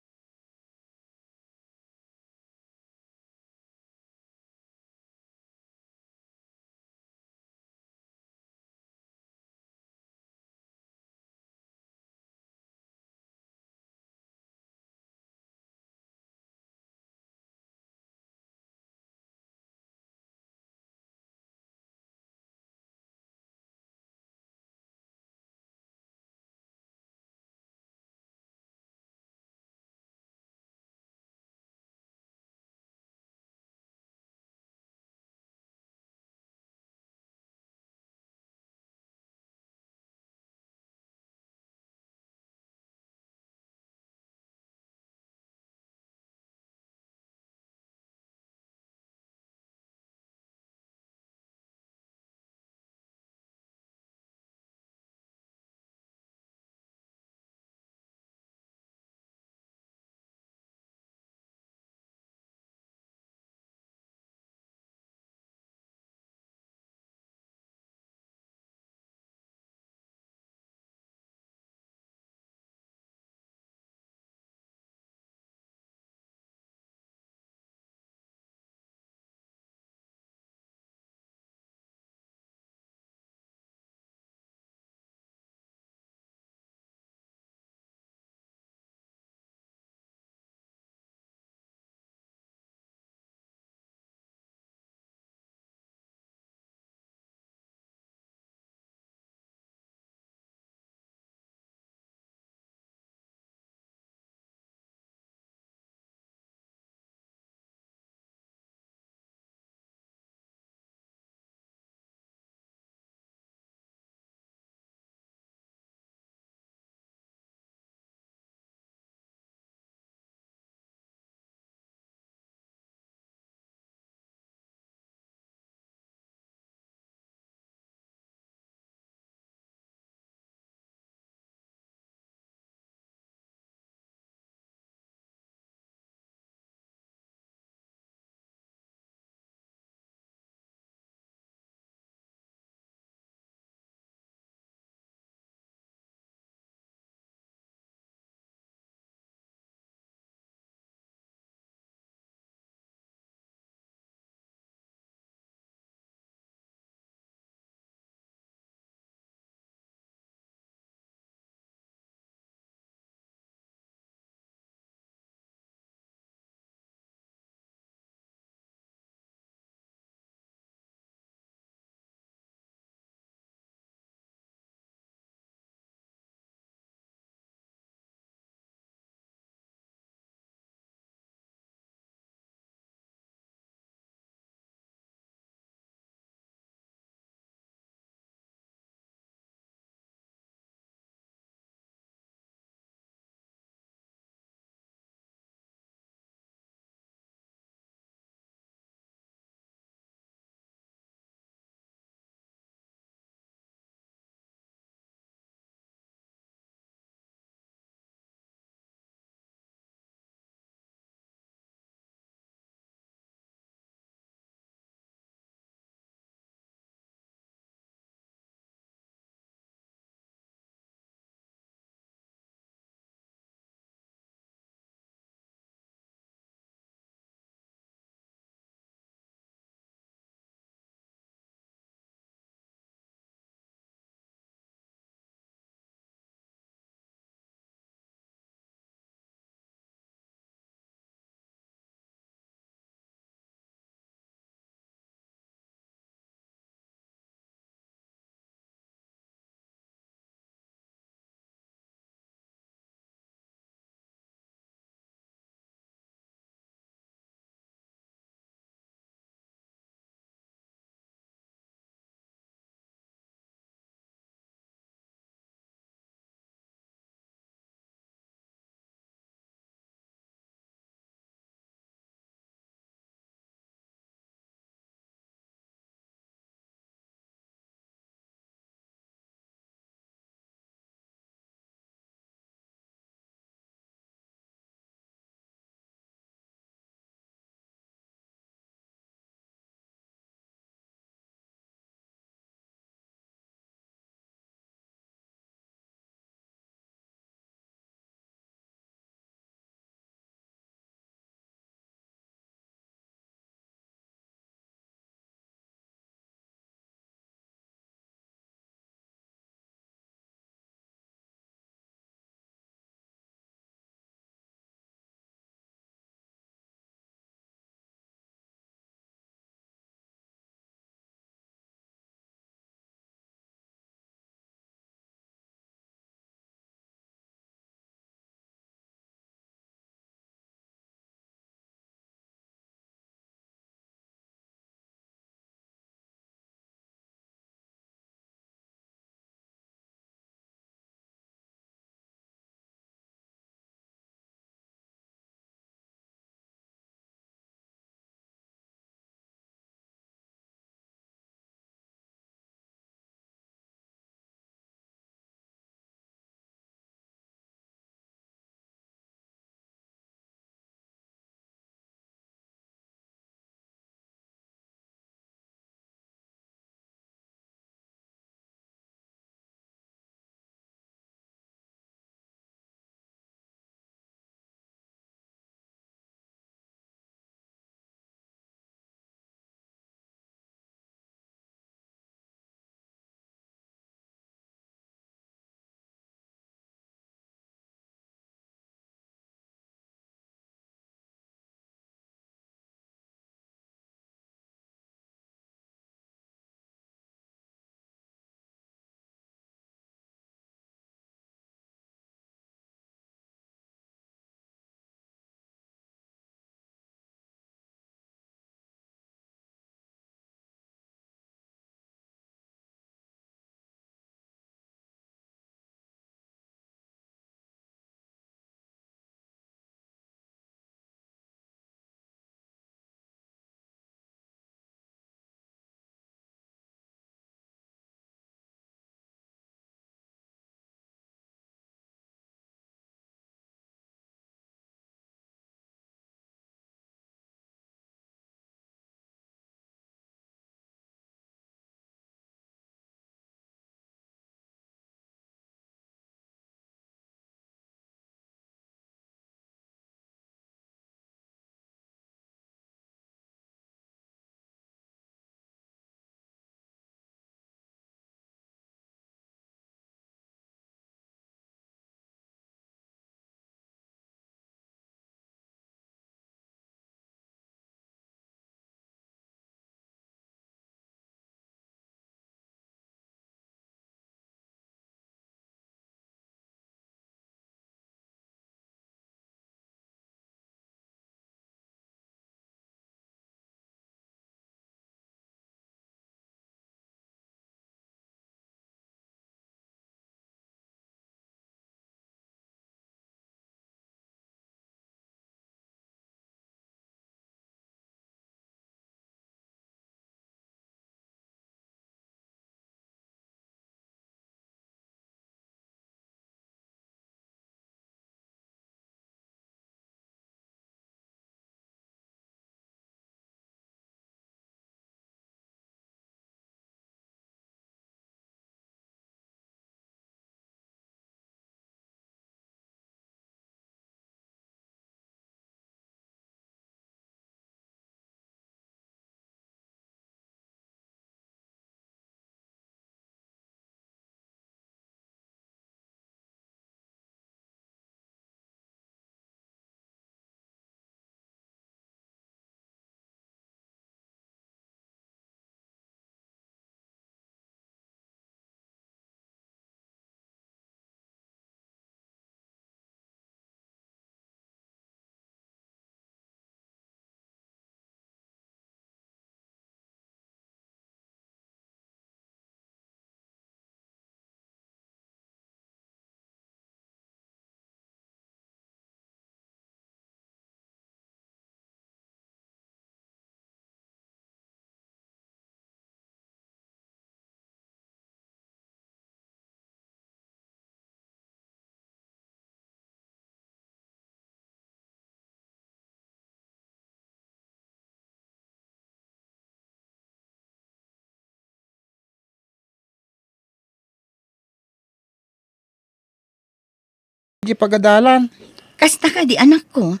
Di pagadalan. Kasta kadi, anakko.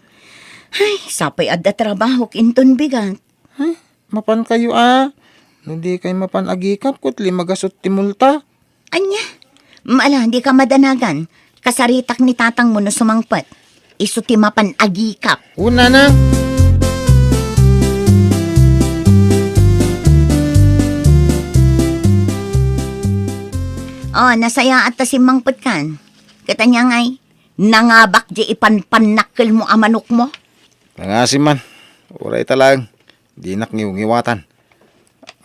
Ay, sapay adda trabahok inton bigat. Ay, mapan kayo a. No di kay mapan agikap ket lima gasut ti multa. Ania? Mala, di ka madanagan. Kasaritak ni tatangmo no sumangpet. Isu ti mapan agikap. Una na. Oh, nasayaat ta simmangpet kan. Ket ania ngay? Nangabak di ipanpannakkelmo a manokmo? Nangasi man. Uray ta laeng. Dinak ngiwngiwatan.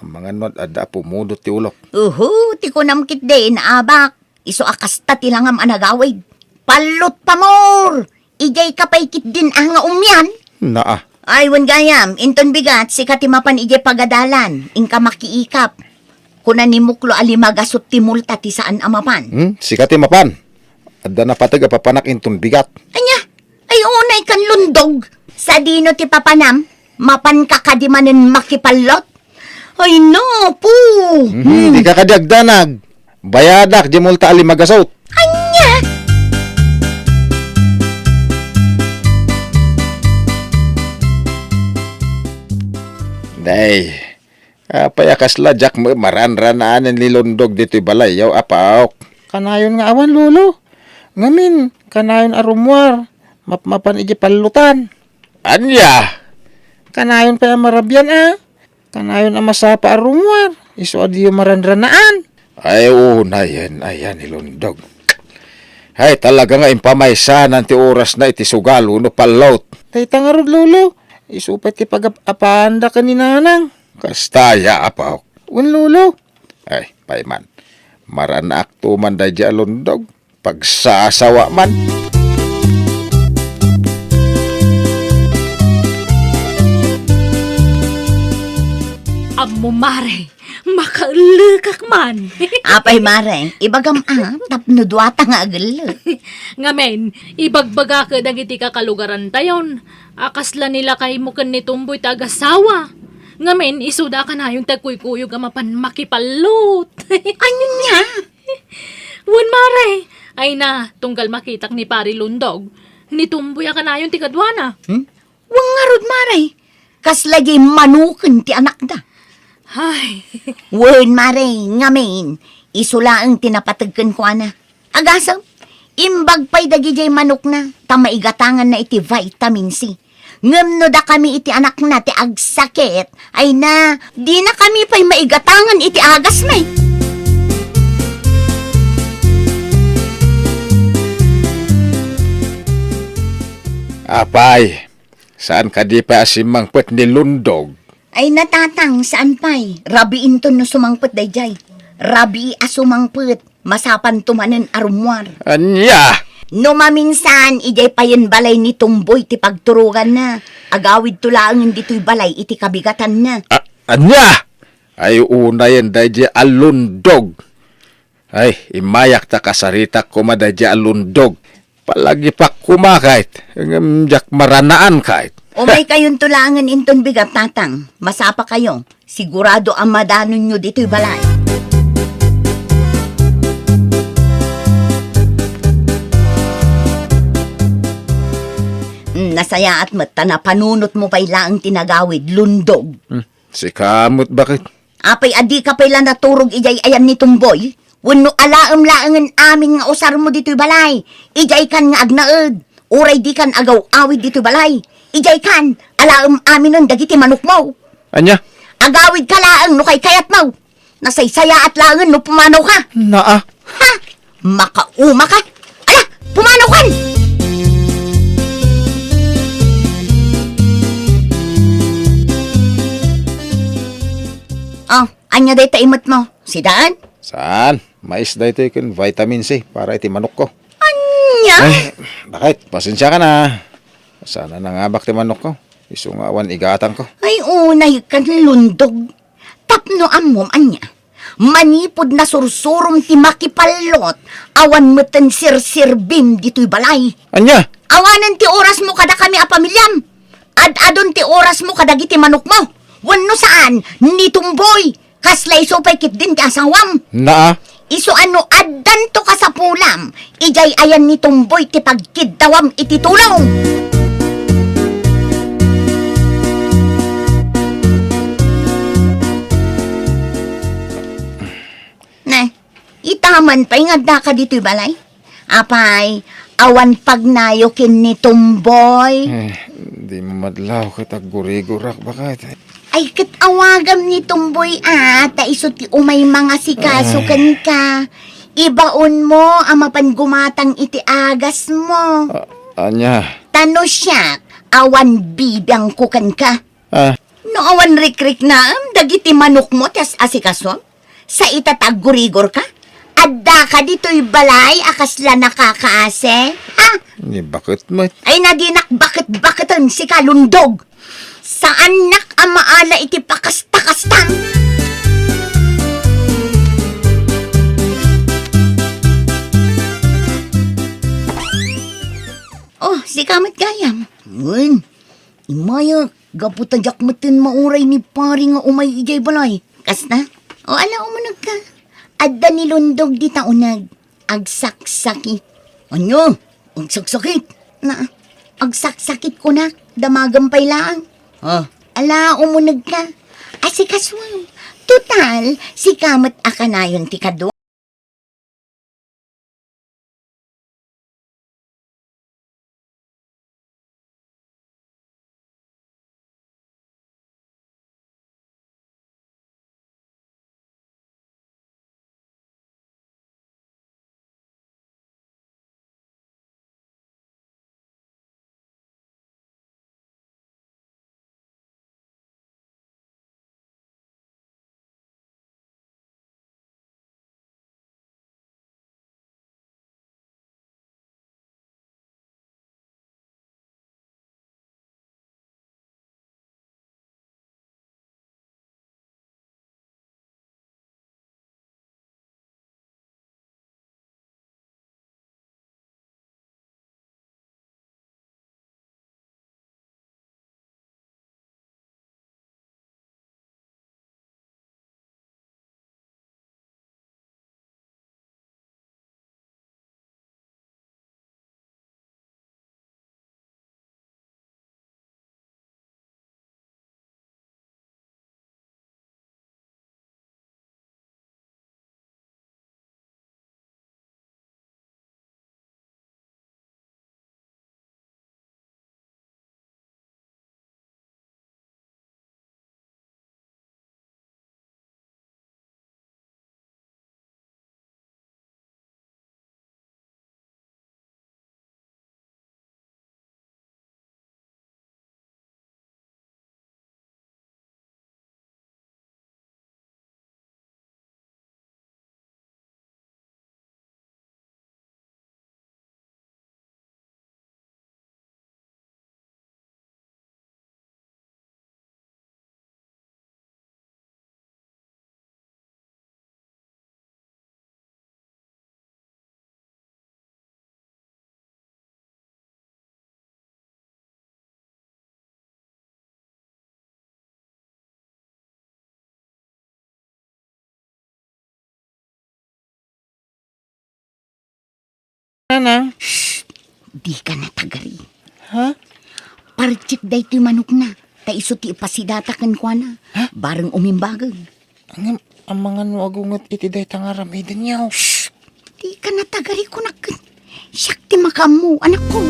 Amangan no ad-adda a pumudot ti ulok. Uhu, ti kunam ketdi, naabak. Isu a kasta ti langam a nagawid. Pallot pamor! Idiay ka pay ketdin a nga umian? Naa. Ay, wen gayam, inton bigat, sika ti mapan idiay pagadalan, inka makiikap. Kuna ni Muklo a lima gasut ti multa ti saan a mapan. Hmm? Sika ti mapan. Adda napateg a papanak inton bigat. Ania? Ay, unay kan Lundog. Sadino ti papanam? Mapan ka kadi manen makipallot? Ay, napu! Mhm, di ka kadi agdanag. Bayadak di multa a lima gasut. Ania? Day, apay a kasla diak met maranranaan ni Lundog ditoy balayyo, apaok? Kanayon nga awan, Lolo. Ngamin, kanayon a rummuar, mapmapan iti pallutan. Ania? Kanayon pay a marabian a. Kanayon a masapa a rummuar, isu a diyo maranranaan. Ay, unayen, ayan, ni Lundog. Ay, talaga nga impamaysanan ti orasna iti sugal wenno pallot. Dayta ngarud, Lolo. Isu pay ti pagap-apaanda ken ni Nanang. Kasta aya, apaok? Wen, Lolo. Ay, pay man. Maranaakto man daydi a Lundog. Pagsasawa man. Ammo, mare, makaellekak man. Apay, mare, ibagam a, tapno duata nga agellek. Ngamin, ibagbaga ket dagiti kakalugarantayon, a kasla ni lakaymo ken ni Tumboy ti agasawa. Ngamin, isuda a kanayon ti agkuykuyog a mapan makipallot. Ania? Wen, mare. Ay na, tunggal makitak ni Pari Lundog, ni Tumboy a kanayon ti kaduana. Hmm? Wen ngarud, mare. Kasla diay manuken ti anakda. Ay. Wen, mare, ngamin, isu laeng ti napateg kenkuana. Agasem, imbag pay dagidiay manokna, ta maigatanganna iti vitamin C. Ngem no dakami iti anakna ti agsakit, ay na, dinakami pay maigatangan iti agasmi. Apay, saan kadi pay a simmangpet ni Lundog? Ay na, tatang, saan pay? Rabiinton no sumangpet daydiay. Rabii a sumangpet. Masapanto manen a rummuar. Ania? No maminsan, idiay payen balay ni Tumboy ti pagturoganna. Agawidto laengen ditoy balay iti kabigatanna. A-, ania? Ay, unayen daydiay a Lundog. Ay, immayak ta kasaritak koma daydiay a Lundog. Palagipak koma kayt, ngem diak maranaan kayt. Umaykayonto laengen inton bigat, tatang. Masapakayo. Sigurado a madanonyo ditoy balay. Mm, nasayaat met ta napanunotmo pay laeng ti nagawid, Lundog. Hmm, sika met, bakit? Apay a dika pay la naturog idiay ayan ni Tumboy? Wenno alaem laengen amin nga usarmo ditoy balay? Idiay kan nga agnaed, uray dikan agaw-awid ditoy balay. Idiay kan, alaem aminen dagiti manokmo. Ania? Agawid ka laeng no kaykayatmo. Nasaysayaat laengen no pumanaw ka. Naa. Ha? Makauma ka? Ala, pumanaw kan! Oh, ania dayta imetmo? Sidaan? Saan? Mais daytoy ken vitamin C para iti manokko. Ania? Ay, bakit? Pasensiakan a. Saan a nangabak ti manokko. Isu nga awan igatangko. Ay, unay kan Lundog. Tapno ammom ania? Manipud nasursurom ti makipallot, awan metten serserbim ditoy balay. Ania? Awanen ti orasmo kadakami a pamiliam. Ad-adun ti orasmo kadagiti manokmo. Wenno saan, ni Tumboy. Kasla isu pay ketdin ti asawam. Naa. Isu a no addanto kasapulam, idiay ayan ni Tumboy ti pagkiddawam iti tulong. Ne, itaman pay nga addaka ditoy balay? Apay, awan pagnayo ken ni Tumboy? Eh, di mamadlaw ket aggurigorak, baket. Ay, ket awagam ni Tumboy, a, ta isu ti umay mangasikaso kenka. Ibaonmo a mapan gumatang iti agasmo. A-, ania? Ta no siak, awan bibiangko kenka. Ah. No awan rikriknam dagiti manokmo ti as-asikasom? Sa ita ta aggurigorka? Addaka ditoy balay a kasla nakakaasi? Ha? Ni baket met. Ay, nadinak baket-baketen, sika, Lundog. Saannak a maala iti pakasta-kastam. Oh, sika met gayam. Wen, imayak, gapu ta diak metten mauray ni pari nga umay idiay balay. Kasta? O, ala, umunegka. Adda ni Lundog dita uneg. Agsaksakit. Ania? Agsaksakit? Na, agsaksakit kunak. Damagem pay laeng. Ah. Ala, umunegka. Asikasuam. Total, sika met a kanayon ti kadu. Nana? Shh! Dika natagari. Ha? Partiek daytoy manokna, ta isu ti ipasidata kenkuana. Ha? Bareng umimbagek. Ngem, amangan no agunget iti dayta nga aramiden, yaw. Shh! Dika natagari, kunak ken. Siak ti makaammo, anakko.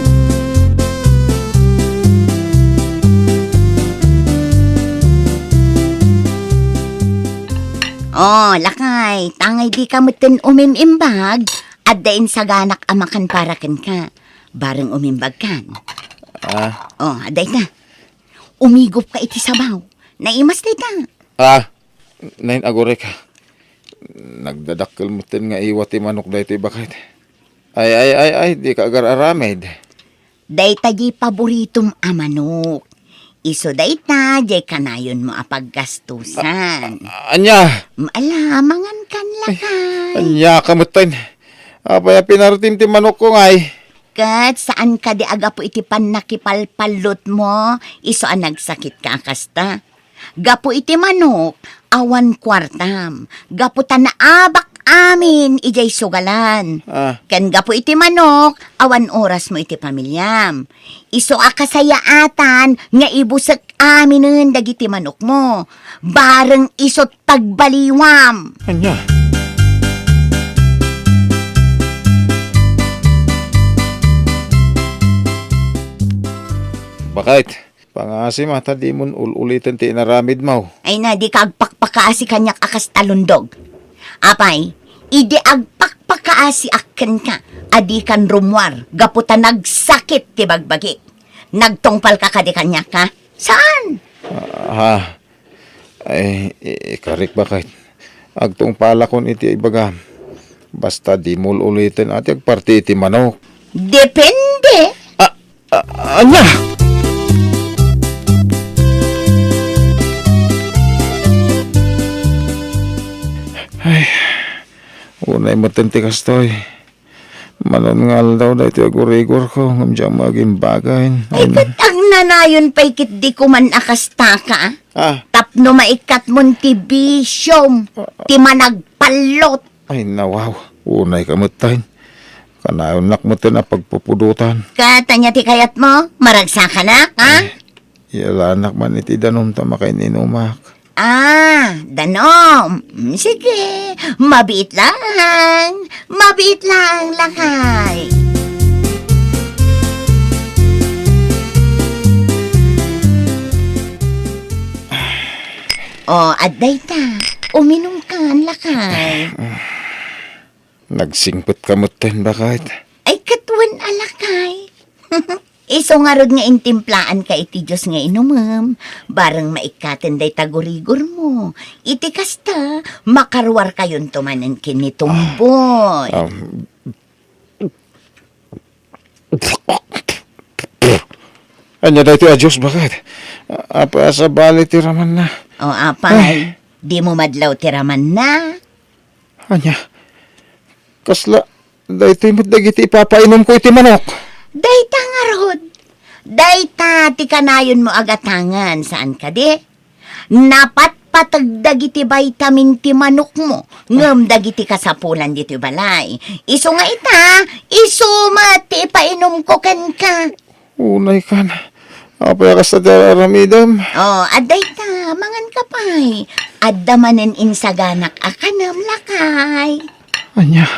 Oh, lakay, tangay dika metten umim-imbag, adda insaganak a makan para kenka. Bareng umimbagkan. Ah. Oh, adda ita. Umigupka iti sabaw. Naimas dayta. Ah, nain-agurek. Nagdadakkel metten nga iwa ti manok daytoy baket. Ay, ay, ay, ay, dika agar-aramid. Dayta diay paboritom a manok. Isu dayta diay kanayonmo a paggastusan. A-, a-, ania? Mm, ala, mangankan lakay. Ania ka metten? Apay a pinartim ti manokko ngay? Ket saan kadi a gapu iti pannakipalpallotmo, isu a nagsakitka a kasta? Gapu iti manok, awan kuartam. Gapu ta naabak amin idiay sugalan. Ah. Ken gapu iti manok, awan orasmo iti pamiliam. Isu a kasayaatan nga ibusek aminen dagiti manokmo. Bareng isut' pagbaliwam. Ania? Bakit? Pangasim a ta dimon ul-uliten ti inaramidmo. Ay na, dika agpakpakaasi kaniak a kas talundog. Apay, idi agpakpakaasiak kenka, a dikan rummuar gapu ta nagsakit ti bagbagik. Nagtungpalka kadi kaniak, ha? Saan? Ah, ay, i-, ikarik, bakit? Agtungpalakon iti ibagam. Basta dimo ul-uliten a ti agparti iti manok. Depende. Ah, ah, ania? Ay, unay metten ti kastoy. Manon nga aldaw daytoy agurigorko, ngem diak maagimbagan. Ay, ket agnanayon pay ketdi koman a kastaka. Ah. Tapno maikkatmon ti bisiom, ti managpallot. Ay, nawaw. Unayka metten. Kanayonnak metten a pagpupudotan. Ket ania ti kayatmo? Maragsakanak, ha? Ay, ialanak man iti danum ta makain-inumak. Ah, danum. Mm, sige. Mabiit lang. Mabiit lang, lakay. O, adda ita. Uminumkan, lakay. Nagsingpetka metten, bakit? Ay, ket wen a, lakay. Isu ngarud nga intimplaanka iti Dios nga inumem, bareng maikkaten dayta gurigormo. Iti kasta, makaruarkayonto manen ken ni Tumboy. Ah, um, Ania daytoy a Dios, bakit? Apay a sabali ti ramanna? O, apay, ay, dimo madlaw ti ramanna? Ania? Kasla, daytoy met dagiti ipapainomko iti manok. Dayta ngarud. Dayta ti kanayonmo a gatangen, saan kadi? Napatpateg dagiti vitamin ti manokmo, ngem dagiti kasapulan ditoy balay. Isu nga ita, isu met ti ipainomko kenka. Unay kan. Apay a kasta ti aramidem? O, adda ita, manganka pay. Adda manen insaganak a kanem, lakay. Ania,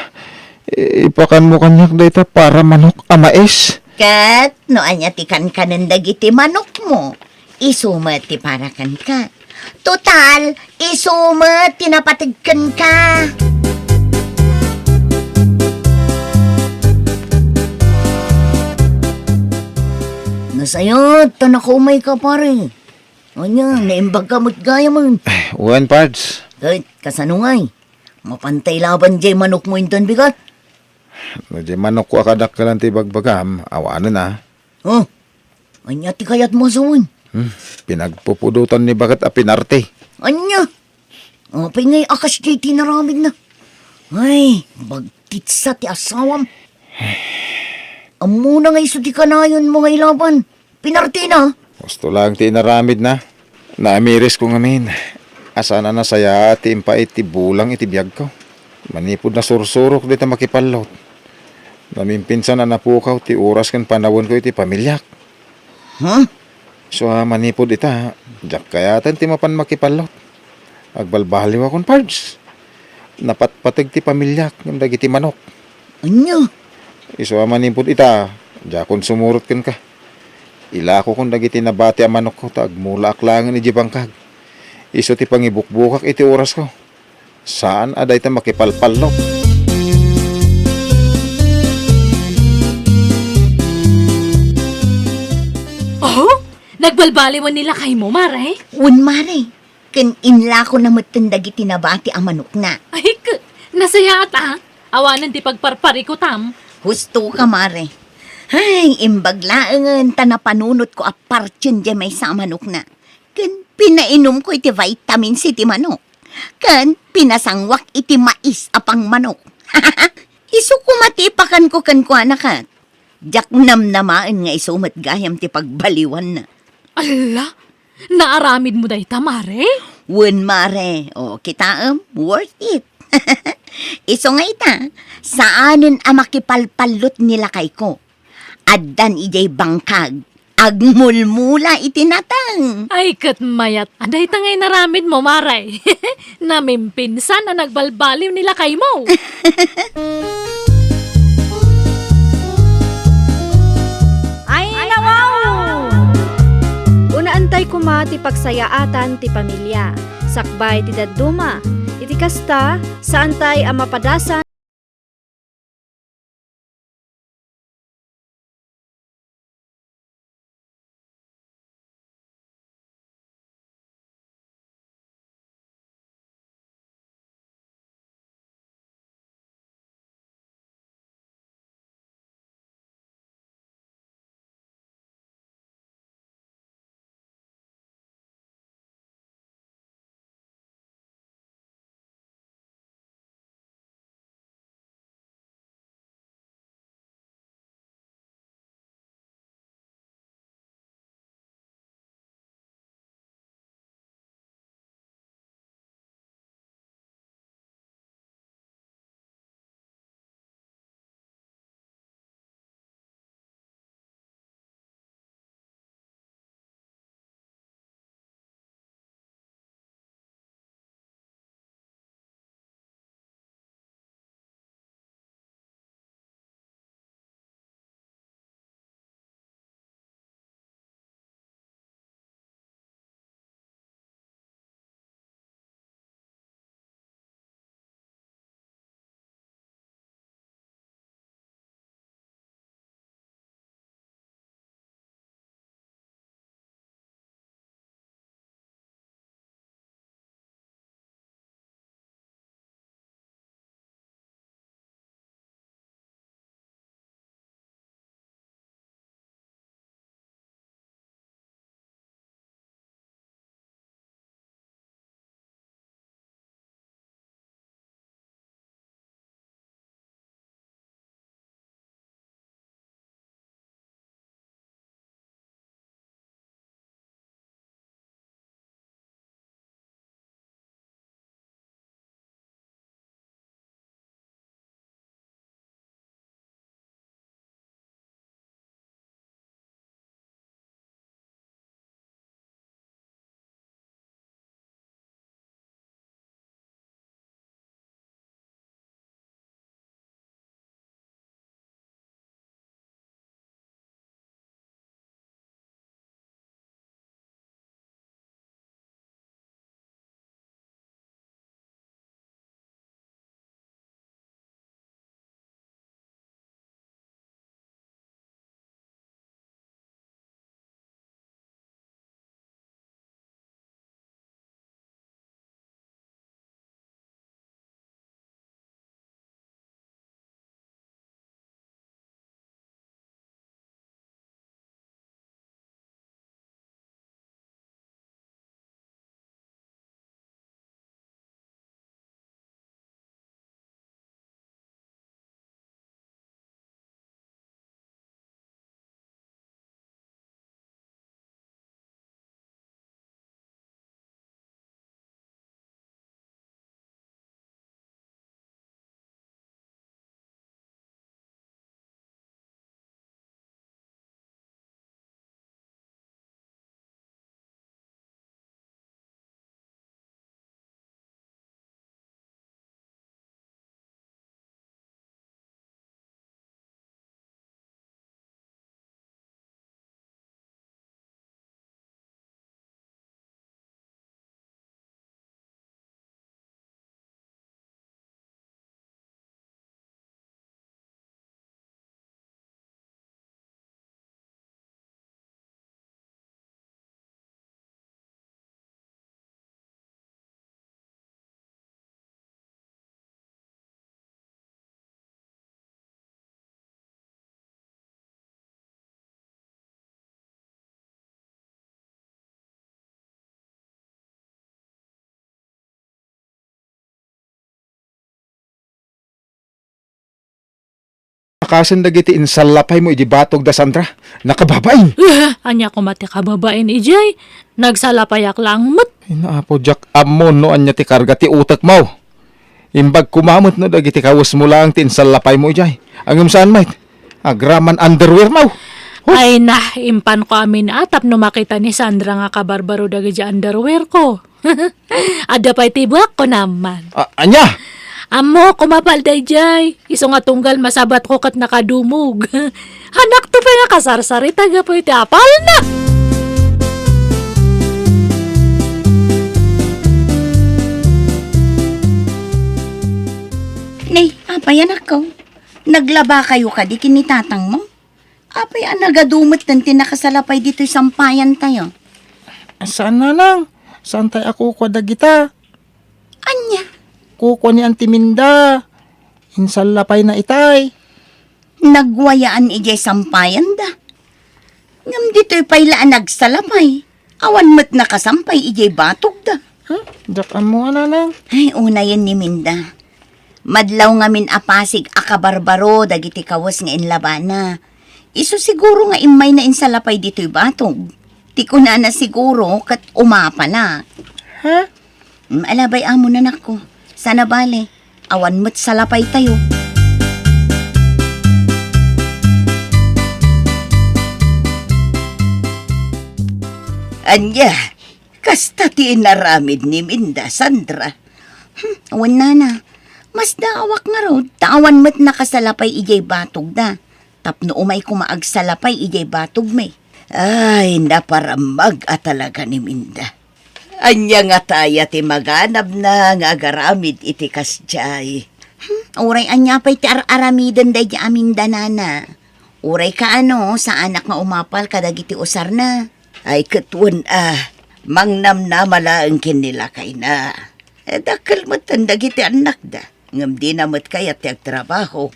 i-, ipakanmo kaniak dayta para manok a mais? Ket no ania ti kankanen dagiti manokmo, isu met ti para kenka. Total, isu met ti napateg kenka. Nasayat ta nakaumayka, pare. Ania, naimbagka met gayamen. Wen, Pards. Ket, kasano ngay? Mapantay laban jay manokmo inton bigat? No jay manokko a kadakkelan ti ibagbagam, awanen a. O, ania ti kayatmo a sawen? Hmm, pinagpupudotan ni baket a pinarti. Ania? Apay ngay a kasdiay ti inaramidna? Ay, bagtitsa ti asawam. Ammona nga isu ti kanayonmo nga ilaban. Pinartina. Husto laeng ti inaramidna. Naamirisko ngamin a saan a nasayaat ti impait ti bulang iti biagko. Manipud nasursurok dita makipallot, namimpinsan a napukaw ti oras ken panawenko iti pamiliak. Huh? Isu a manipud ita, diak kayaten ti mapan makipallot. Agbalbaliwakon, Pards. Napatpateg ti pamiliak ngem dagiti manok. Ania? Isu a manipud ita, diakon sumurot kenka. Ilakokon dagiti nabati a manokko ta agmulaak laengen idiay bangkag. Isu ti pangibukbukak iti orasko. Saan a dayta makipalpallot. Oh? Nagbalbaliwan ni lakaymo, mare? Wen, mare. Ken inlakona metten dagiti nabati a manokna. Ay, k-, nasayaat a. Awanen ti pagparparikutam. Husto ka, mare. Ay, imbag laengen ta napanunotko a partien diay maysa a manokna. Ken pinainumko iti vitamin C ti manok. Ken pinasanguak iti mais a pangmanok. Isu koma ti ipakanko kenkuana ket. Diak namnamaen nga isu met gayam ti pagbaliwanna. Alla! Naaramidmo dayta, mare? Wen, mare. O, kitaem, worth it. Isu nga ita, saanen a makipalpallut ni lakayko. Addan idiay bangkag, agmulmula iti nateng. Ay, ket mayat. Adda ita nga inaramidmo, Maray. Namimpinsan a nagbalbaliw ni lakaymo. Ay, nawaw! Unaantay koma ti pagsayaatan ti pamilya, sakbay ti dadduma. Iti kasta, saantay a mapadasan. Nakasen dagiti insallapaymo idi batog da Sandra. Nakababain! Eh, ania koma ti kababain idiay? Nagsalapayak lang met. Ay, Apo Jack, ammom no ania ti karga ti utekmo. Imbag koma met no dagiti kawesmo laeng ti insallapaymo idiay. Ngem saan met, agraman underwear mo. Huh! Ay na, impanko amin a tapno makita ni Sandra nga kabarbaro dagiti underwear ko. Adda pay ti buakko naman. A-, ania? Ammok, umapal daydiay. Isu nga tunggal masabatko ket nakadumog. Hanakto pay nga kasarsarita gapu iti apalna. Nay, apay, anakko? Naglabakayo kadi ken ni tatangmo? Apay a nagadu metten ti nakasalapay ditoy sampayantayo? Saan, nanang. Saantay a kukua dagita. Ania? Kukua ni Auntie Minda. Insallapayna itay. Nagwayaan idiay sampayanda. Ngem ditoy pay la a nagsalapay. Awan met nakasampay idiay batogda. Hmm? Diak ammo, nanang. Ay, unayen ni Minda. Madlaw ngamin a pasig a kabarbaro dagiti kawes nga inlabana. Isu siguro nga immayna insalapay ditoy batog. Ti kunana siguro ket umapalak. Ha? Mm, alabay amo, nanakko. Sana bale, awan met salapaytayo. Ania, kasta ti inaramid ni Minda, Sandra? Hmm, wen, nana. Masdaawak ngarud, ta awan met nakasalapay idiay batogda. Tapno umay koma agsalapay idiay batogmi. Ay, naparammag a talaga ni Minda. Ania ngata aya ti maganabna nga agaramid iti kasdiay? Hmm, uray ania pay ti ar-aramiden daydi a Minda, nana? Uray kaano, saanak nga umapal kadagiti usarna? Ay, ket wen a, mangnamnama laeng ken ni lakayna. Eh, dakkel metten dagiti annakda, ngem dina met kayat ti agtrabaho.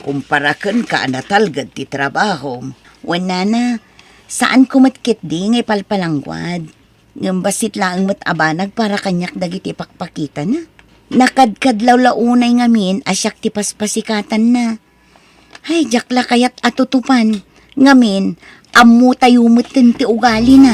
Kumpara kenka a natalged ti trabahom. Wen, nana, saanko met ketdi nga ipalpalangguad. Ngem bassit laeng met a banag para kaniak dagiti pakpakitana. Nakadkadlawlaw unay ngamin a siak ti paspasikatanna. Ay, diak la kayat a tutupan. Ngamin, ammotayo metten ti ugalina.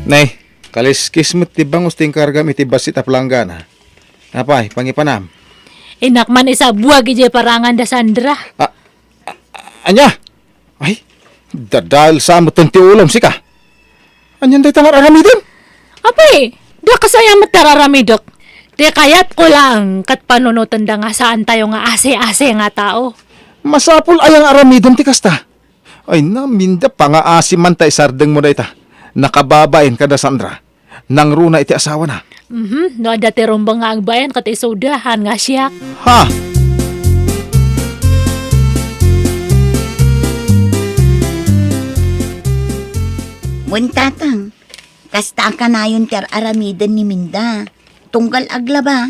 Nay, kaliskis met ti bangus ti inkargam iti bassit a planggana. Apay, pangipanam. Innak man isabuag idiay paranganda, Sandra. A-, a-, ania? Ay, dadael sa metten ti ulom, sika. Anian dayta nga ar-aramidem? Apay, dakes aya met ti ar-aramidek. Ti kayatko laeng ket panunotenda nga saantayo nga asi-asi nga tao. Masapul aya nga aramidem ti kasta? Ay, ni Minda, pangaasi man ta isardengmo dayta. Nakababain kada Sandra. Nangruna iti asawana. Mhm, no adda ti rumbeng nga agbain ket isuda, haan nga siak. Ha? Wen, tatang, kasta a kanayon ti ar-aramiden ni Minda. Tunggal aglaba,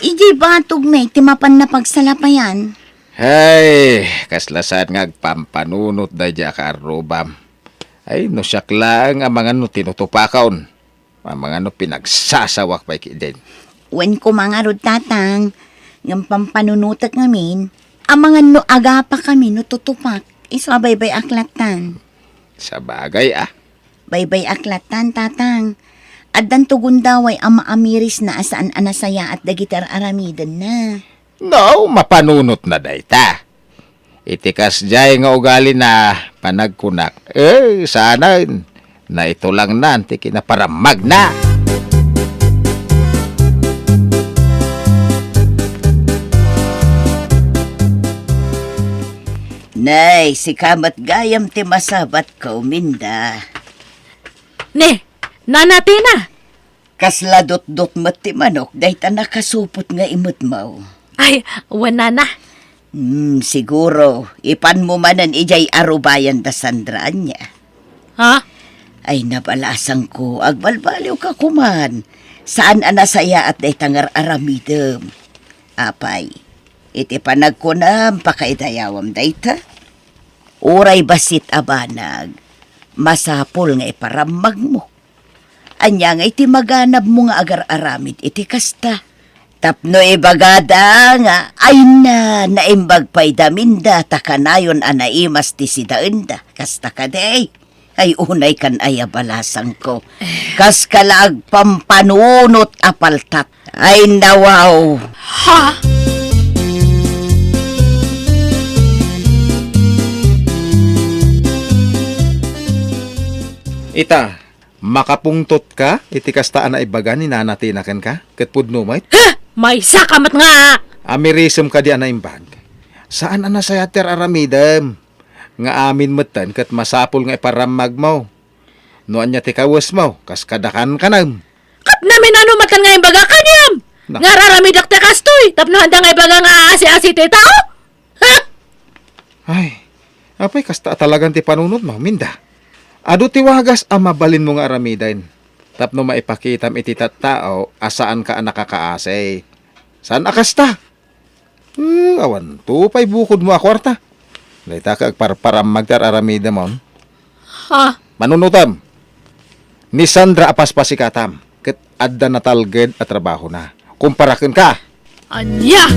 idiay batogmi ti mapanna pagsalapayan. Ay, kasla saan nga agpampanunot daydi a kaarrubam. Ay, no siak laeng, amangan no tinutupakon. Amangan no pinagsasawak pay ketdin. Wen koma ngarud, tatang, ngem pampanunotek ngamin, amangan no agapakami no tutupak, isu a baybay-ak lattan. Sabagay, a. Baybay-ak lattan, tatang. Addanto gundaway a maamirisna a saan a nasayaat dagiti ar-aramidenna. No, mapanunotna dayta. Iti kasdiay nga ugalina, panagkunak, "Eh, saanen, naitulangnan ti kinaparammagna." Nay, sika met gayam ti masabatko, Minda. Ne, Nana Tina! Kasla dutdut met ti manok dayta nakasupot nga imetmaw. Ay, wen, Nana. Hmm, siguro, ipanmo manen idiay arubayan da Sandra, ania? Ha? Ay, nabalasangko, agbalbaliwka koman. Saan a nasayaat dayta nga ar-aramidem. Apay, iti panagkunam, pakaidayawam dayta. Uray bassit a banag, masapul nga iparammagmo. Ania ngay ti maganabmo nga agar-aramid iti kasta? Tapno ibagada nga, ay na, naimbag pay da Minda ta kanayon a naimas ti sidaenda. Kasta kadi? Ay, unay kan ay a balasangko. Kas ka la agpampanunot a paltat. Ay, nawaw. Ha? Ita, makapungtot ka iti kasta a naibaga ni Nana Tina kenka, ket pudno met? Ha? Maysa ka met nga! Amirisem kadi a naimbag. Saan a nasayaat ti ar-aramidem. Nga amin metten ket masapul nga iparammagmo. No ania ti kawesmo, kas kadakan kanem. Ket naminano metten nga imbaga kaniam? Na- Nga ar-aramidak ti kastoy, tapno haanda nga ibaga nga asi-asi ti tao? Ha? Ay, apay kasta a talagan ti panunotmo, Minda? Adu ti wagas a mabalinmo nga aramiden, tapno maipakitam iti tattao a saanka a nakakaasi. Saan a kasta? Eh, awanto pay bukodmo a kuarta. Dayta ka agparparammag ti ar-aramidem, on. Ha? Manunotem. Ni Sandra a paspasikatam, ket adda natalged a trabahona. Kumpara kenka. Ania?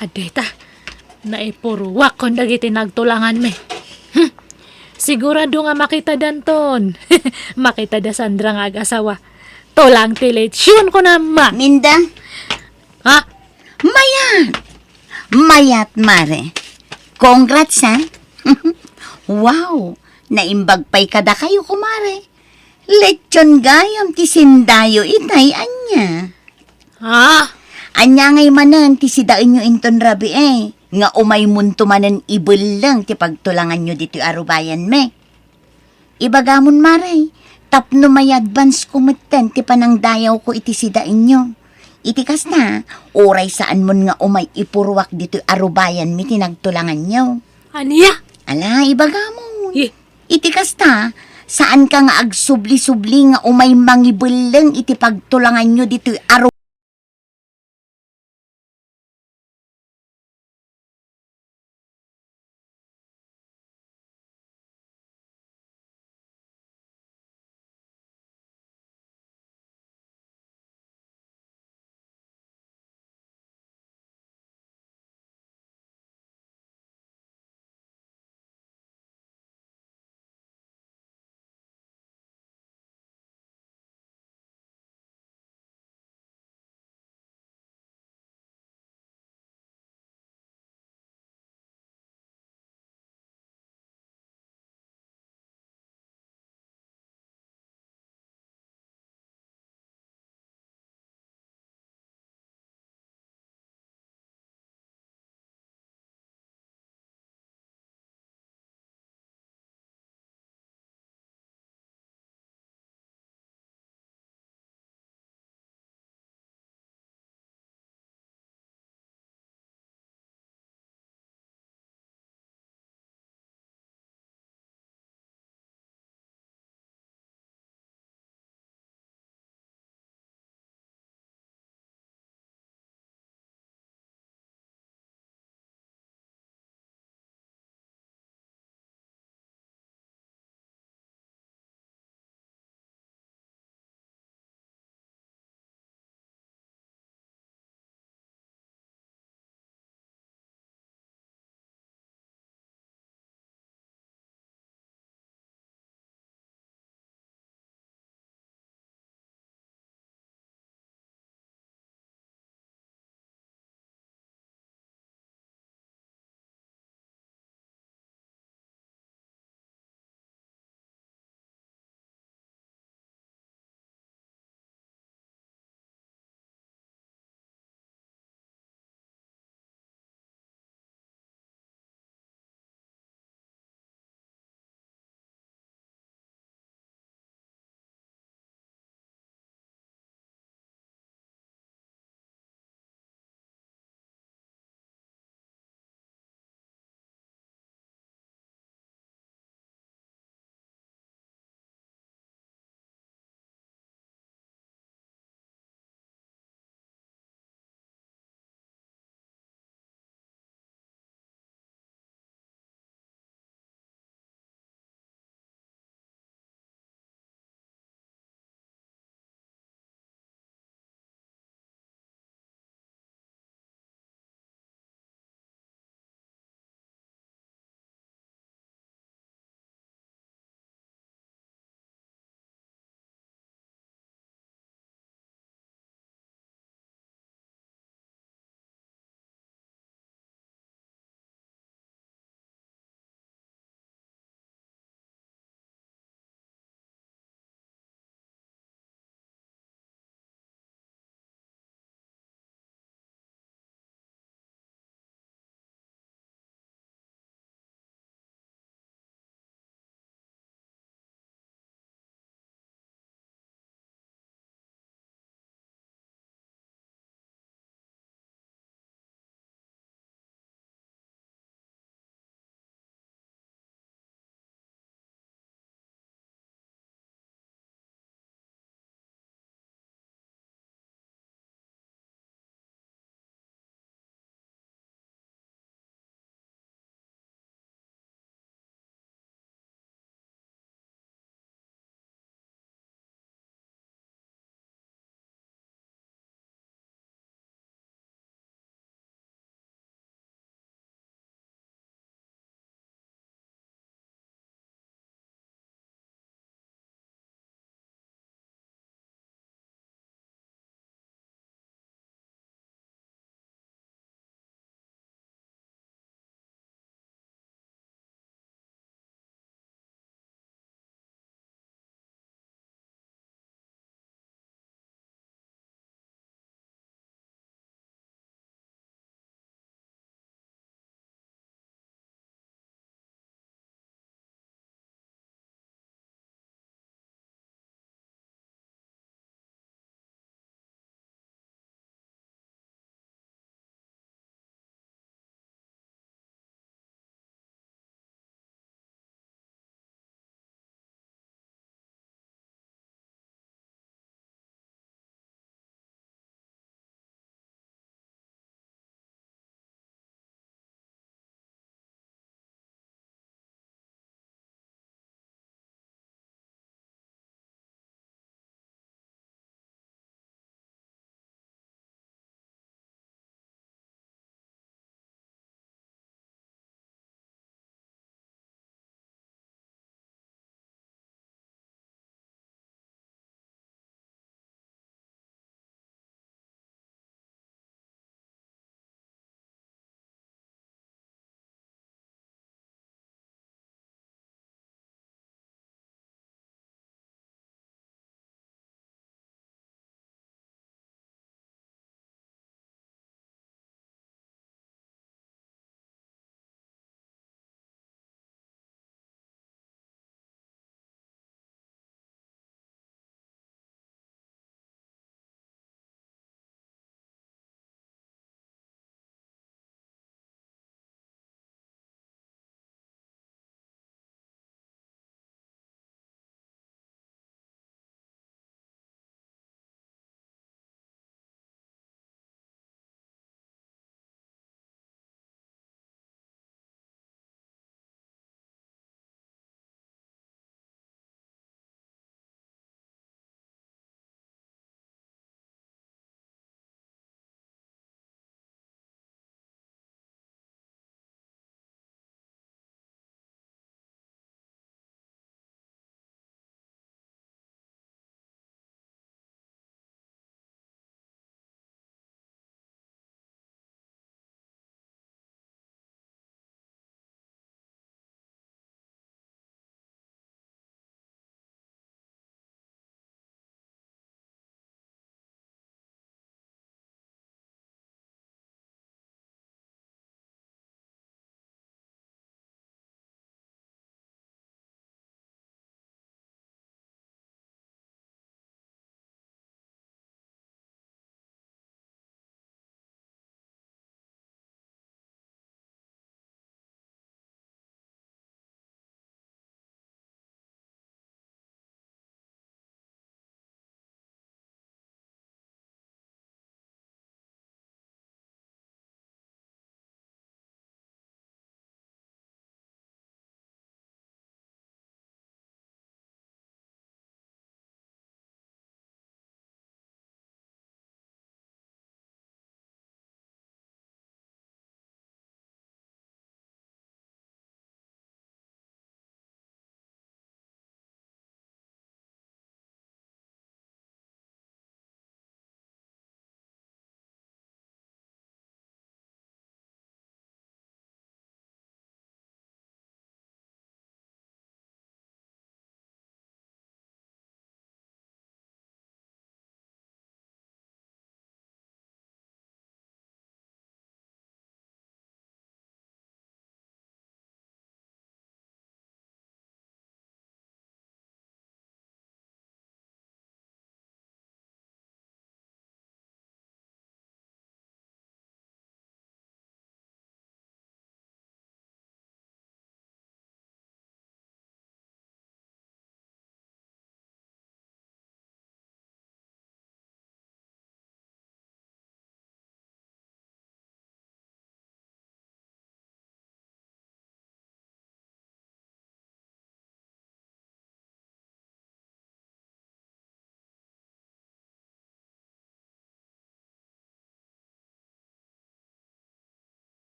Adda ita. Naipuruak kon dagiti nagtulanganmi. Hmm. Sigurado nga makitadanton. Makita da Sandra nga agasawa. Tulang ti lechon, kunam, ma. Minda? Ha? Mayat! Mayat, mare. Congrats, ha? Wow! Naimbag pay kadakayo, kumare. Lechon gayam ti sindayo itay, ania? Ha? Ania ngay manen ti sidaenyo inton rabii, nga umaymonto manen ibelleng ti pagtulanganyo ditoy a rubayanmi? Ibagamon, mare, tapno mai-advance ko metten ti panangdayawko iti sidaenyo. Iti kasta, uray saanmon nga umay ipuruak ditoy a rubayanmi ti nagtulanganyo. Ania? Ala, ibagamon. Ye. Iti kasta, saanka nga agsubli-subli nga umay mangibelleng iti pagtulanganyo ditoy a ru-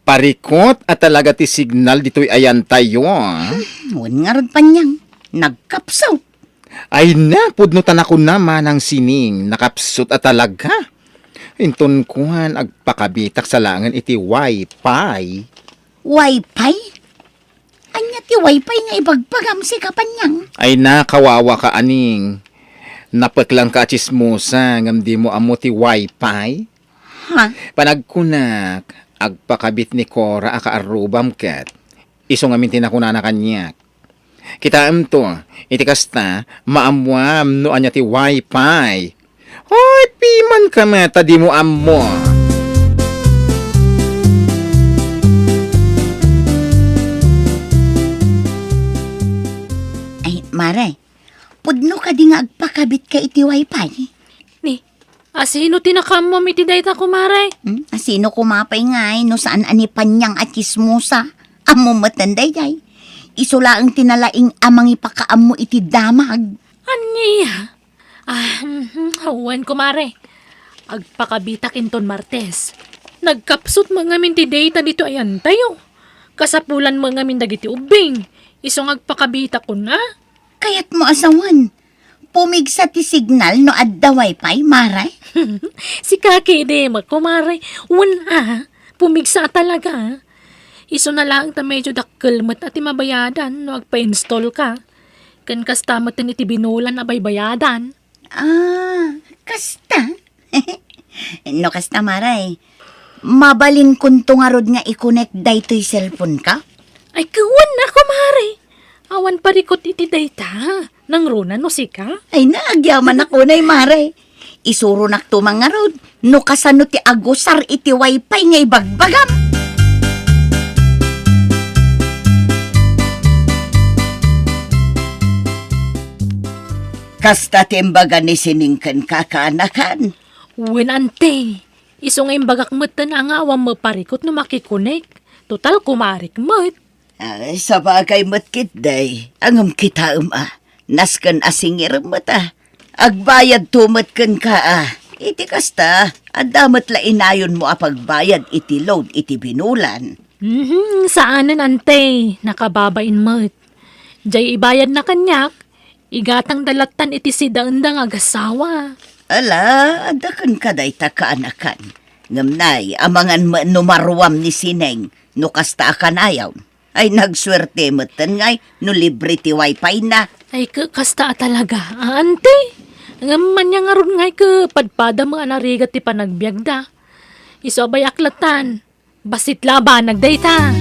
Parikut a talaga ti signal ditoy ayantayo. Hmm, wen ngarud, Panyang. Nagkapsut. Ay na, pudno ta nakuna, Manang Sining, nakapsut a talaga. Inton kuan, agpakabitak sa laengen iti wifi. Wifi? Ania ti wifi nga ibagbagam, sika, Panyang? Ay na, kawawa ka, Aning. Napeklang ka a tsismosa, ngem dimo ammo ti wifi? Ha? Panagkunak, agpakabit ni Cora a kaarrubam ket isu ngamin ti nakunana kaniak. Kitaemto, iti kasta, maammuam no ania ti wifi. Hoy, piman ka met a dimo ammo. Ay, Mare, pudno kadi nga agpakabitka iti wifi? Ni, asino ti nakaammuam iti dayta, kumare? Hmm? Asino koma pay ngay no saan a ni Panyang a tsismosa? Ammom metten daydiay. Isu laeng ti nalaing a mangipakaammo iti damag. Ania? Ah, mhm, awan, kumare. Agpakabitak inton Martes. Nagkapsut met ngamin ti data ditoy ayantayo. Kasapulan met ngamin dagiti ubbing. Isu nga agpakabitak kuna. Kayatmo a sawen, pumigsa ti signal no adda wifi, Mare? Sika ketdi met, kumare. Wen a, pumigsa a talaga. Isuna laeng ta medyo dakkel met a ti mabayadan no agpa-install ka. Ken kasta metten iti binulan a baybayadan. Ah, kasta? No kasta, Mare, mabalinkonto ngarud nga i-connect daytoy cellphone ka? Ay, kuwan na, kumare. Awan parikut iti dayta. Nangruna no sika? Ay na, agyamanak unay, Mare. Isuronakto man ngarud no kasano ti agusar iti wifi nga ibagbagam. Kasta ti imbaga ni Sining ken kakaanakan. Wen, ante. Isu nga imbagak metten a nga awan maparikut no makikonek. Total, kumarik met. Ay, sabagay met ketdi. Ngem kitaem a, nasken a singirem met a. Agbayadto met kenka a. Iti kasta, adda met la inayonmo a pagbayad iti load iti binulan. Mhm, saanen, ante. Nakababain met. Jay ibayadna kaniak, igatangda lattan iti sidaenda nga agassawa. Ala, adda kenka dayta kaanakan. Ngem nay, amangan met no maruam ni Sining, no kasta a kanayon. Ay, nagsuerte metten ngay no libre ti wifi na. Ay, ke-, kasta a talaga, a, ante. Ngem ania ngarud ngay ket padpada met a narigat ti panagbiagda. Isu a bay-ak lattan. Bassit la a banag dayta.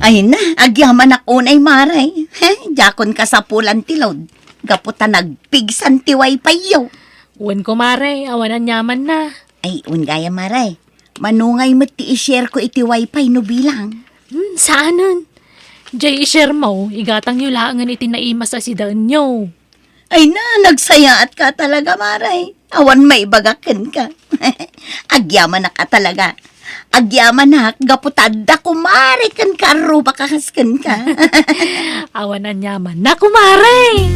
Ay na, agyamanak unay, Mare. He, diakon kasapulan ti load. Gapu ta nagpigsan ti wifi yo. Wen, kumare, awan aniamanna. Ay, wen gayam, Mare. Mano ngay met ti i-share ko iti wifi no bilang? Hmm, saanen. Jay i-share mo, igatangyo laengen iti naimas a sidaenyo. Ay na, nagsayaat ka talaga, Mare. Awan maibagak kenka. Agyamanak a talaga. Agyamanak, gapu ta adda kumare ken kaarrubak a kas kenka. Awan aniamanna, kumare.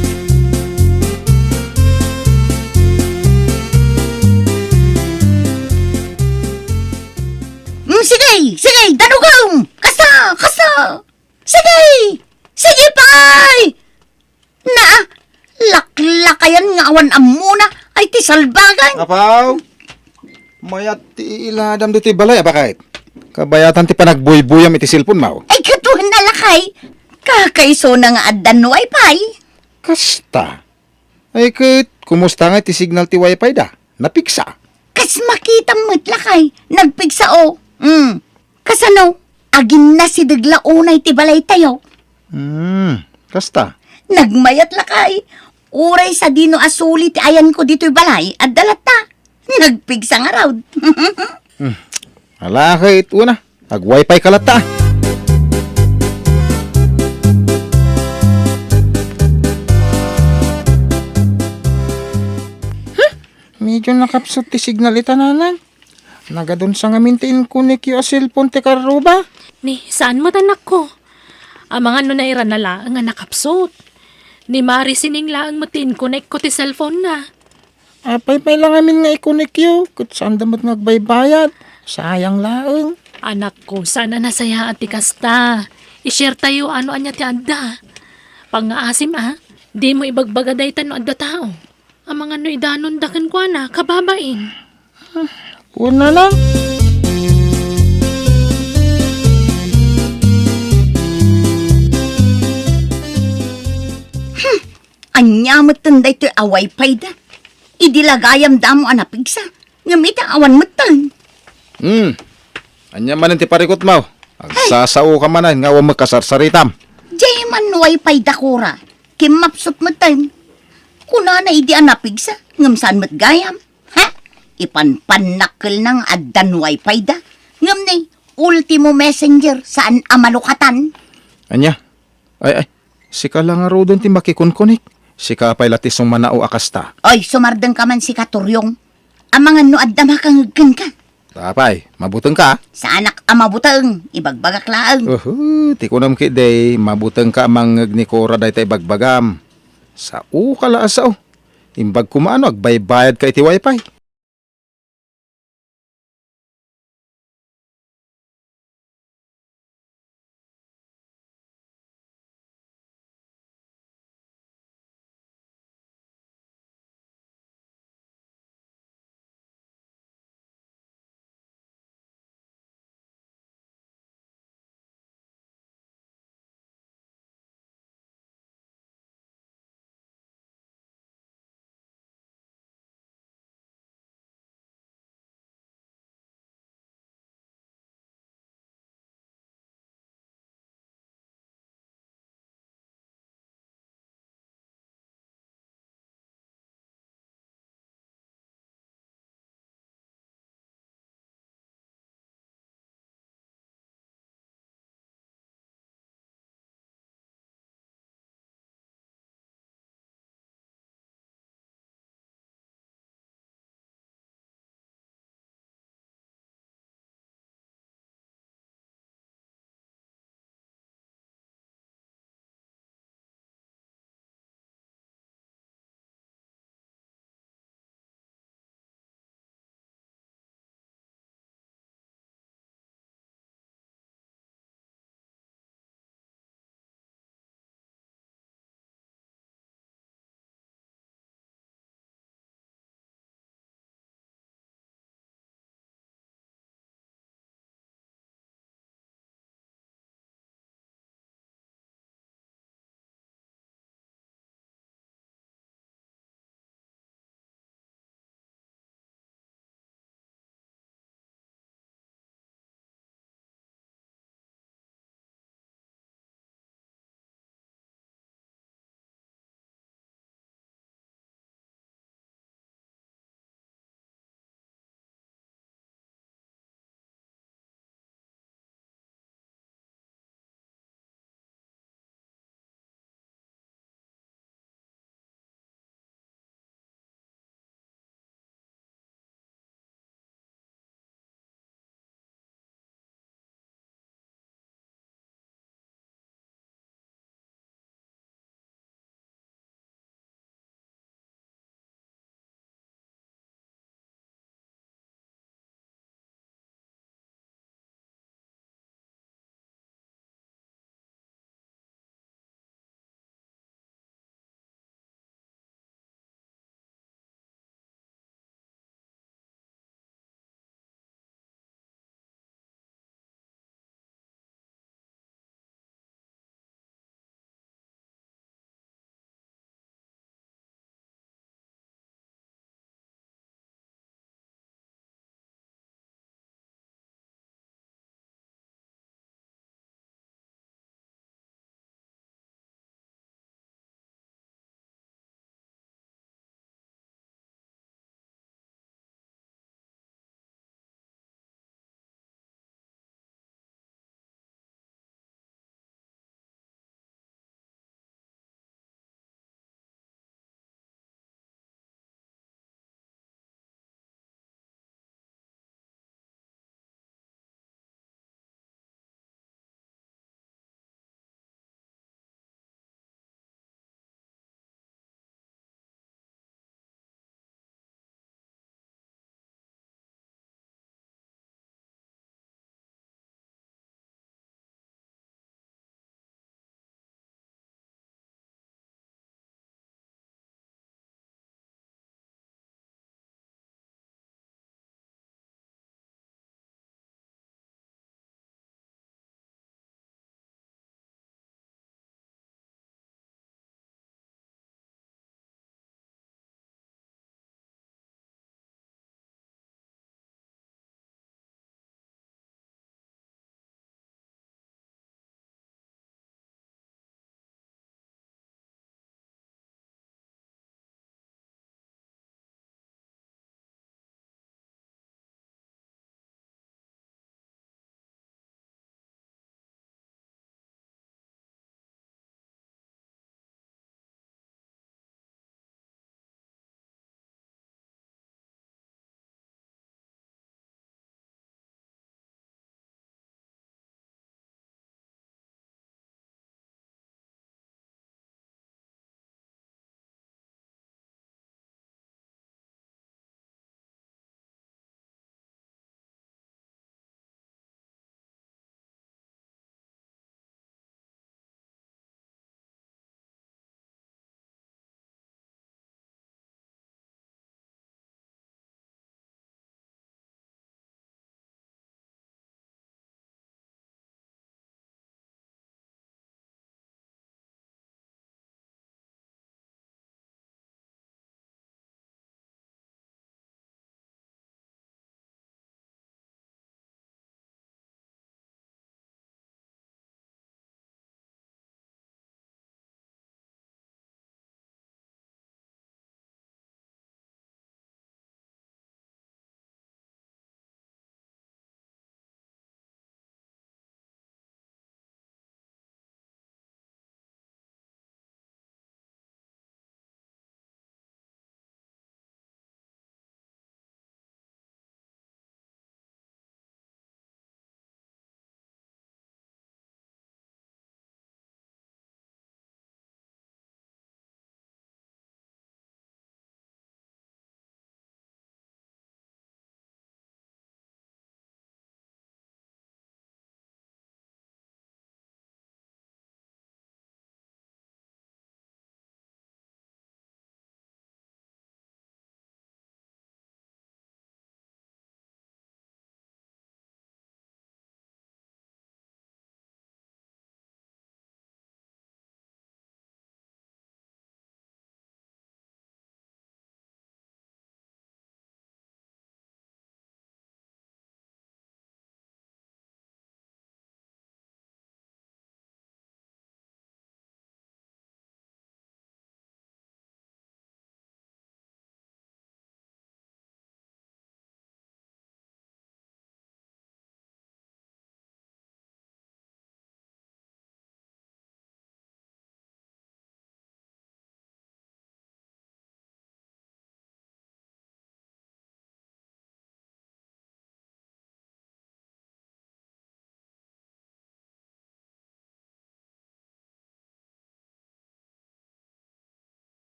Mm, sige, sige, danugem! Kasta, kasta! Sige! Sige pay! Na, laklakayan nga awan ammona, ay ti salbagan! Apaw, mayat ti iiladam ditoy balay, a bakit? Kabayatan ti panagbuybuyam iti cellphone mo. Ay, katuan na lakay! Kakaisuna nga addan wifi! Kasta? Ay ket, kumusta nga ti signal ti wifi da? Napigsa? Kas makitam met lakay, nagpigsa o. Hmm. Kasano? Aginnasideg la unay ti balaytayo. Hmm, kasta? Nagmayat lakay. Uray sadino a suli ti ayanko ditoy balay, adda latta. Nagpigsa ngarud. Hmm. Ala ket una. Ag-wifi ka latta. Huh? Medyo nakapsut ti signal ita, nanang. Nagadunsa ngamin ti inkunikyo a cellphone ti karruba. Ni, saan met, anakko? Amangan no nairana laeng nga nakapsut. Ni Mari Sining laeng met ti inkonek ko ti cellphone na. Apay pay la ngamin nga ikonek yo, ket saanda met nga agbaybayad. Sayang laeng. Anakko, saan a nasayaat ti kasta. I-share tayo ano ania ti adda. Pangngaasim a, dimo ibagbaga dayta no adda tao. Amangan no idanonda kenkuana, kababain. Kuna na. Ania metten daytoy a wifi da? Idi la gayam damo a napigsa, ngem ita awan metten. Hmm. Ania manen ti parikutmo? Agsasaoka manen nga awan met kasarsaritam. Diay man wifi da, Kora. Kimmapsut metten. Kunana idi a napigsa, ngem saan met gayam. Ha? Ipanpannak kel na nga addan wifi da. Ngem ni, Ultimo Messenger, saan a malukatan. Ania? Ay, ay, sika la ngaruden ti makikunkonek. Sika pay la ti sumanao a kasta. Oy, sumardengka man sika, Turyong. Amangan no adda makangeg kenka. Apay, mabutengka? Saanak a mabuteng, ibagbagak laeng. Uhu, ti kunam ketdi, mabutengka a mangngeg ni Kora dayta ibagbagam. Saoka la a sao. Imbag koma no agbaybayadka iti wifi.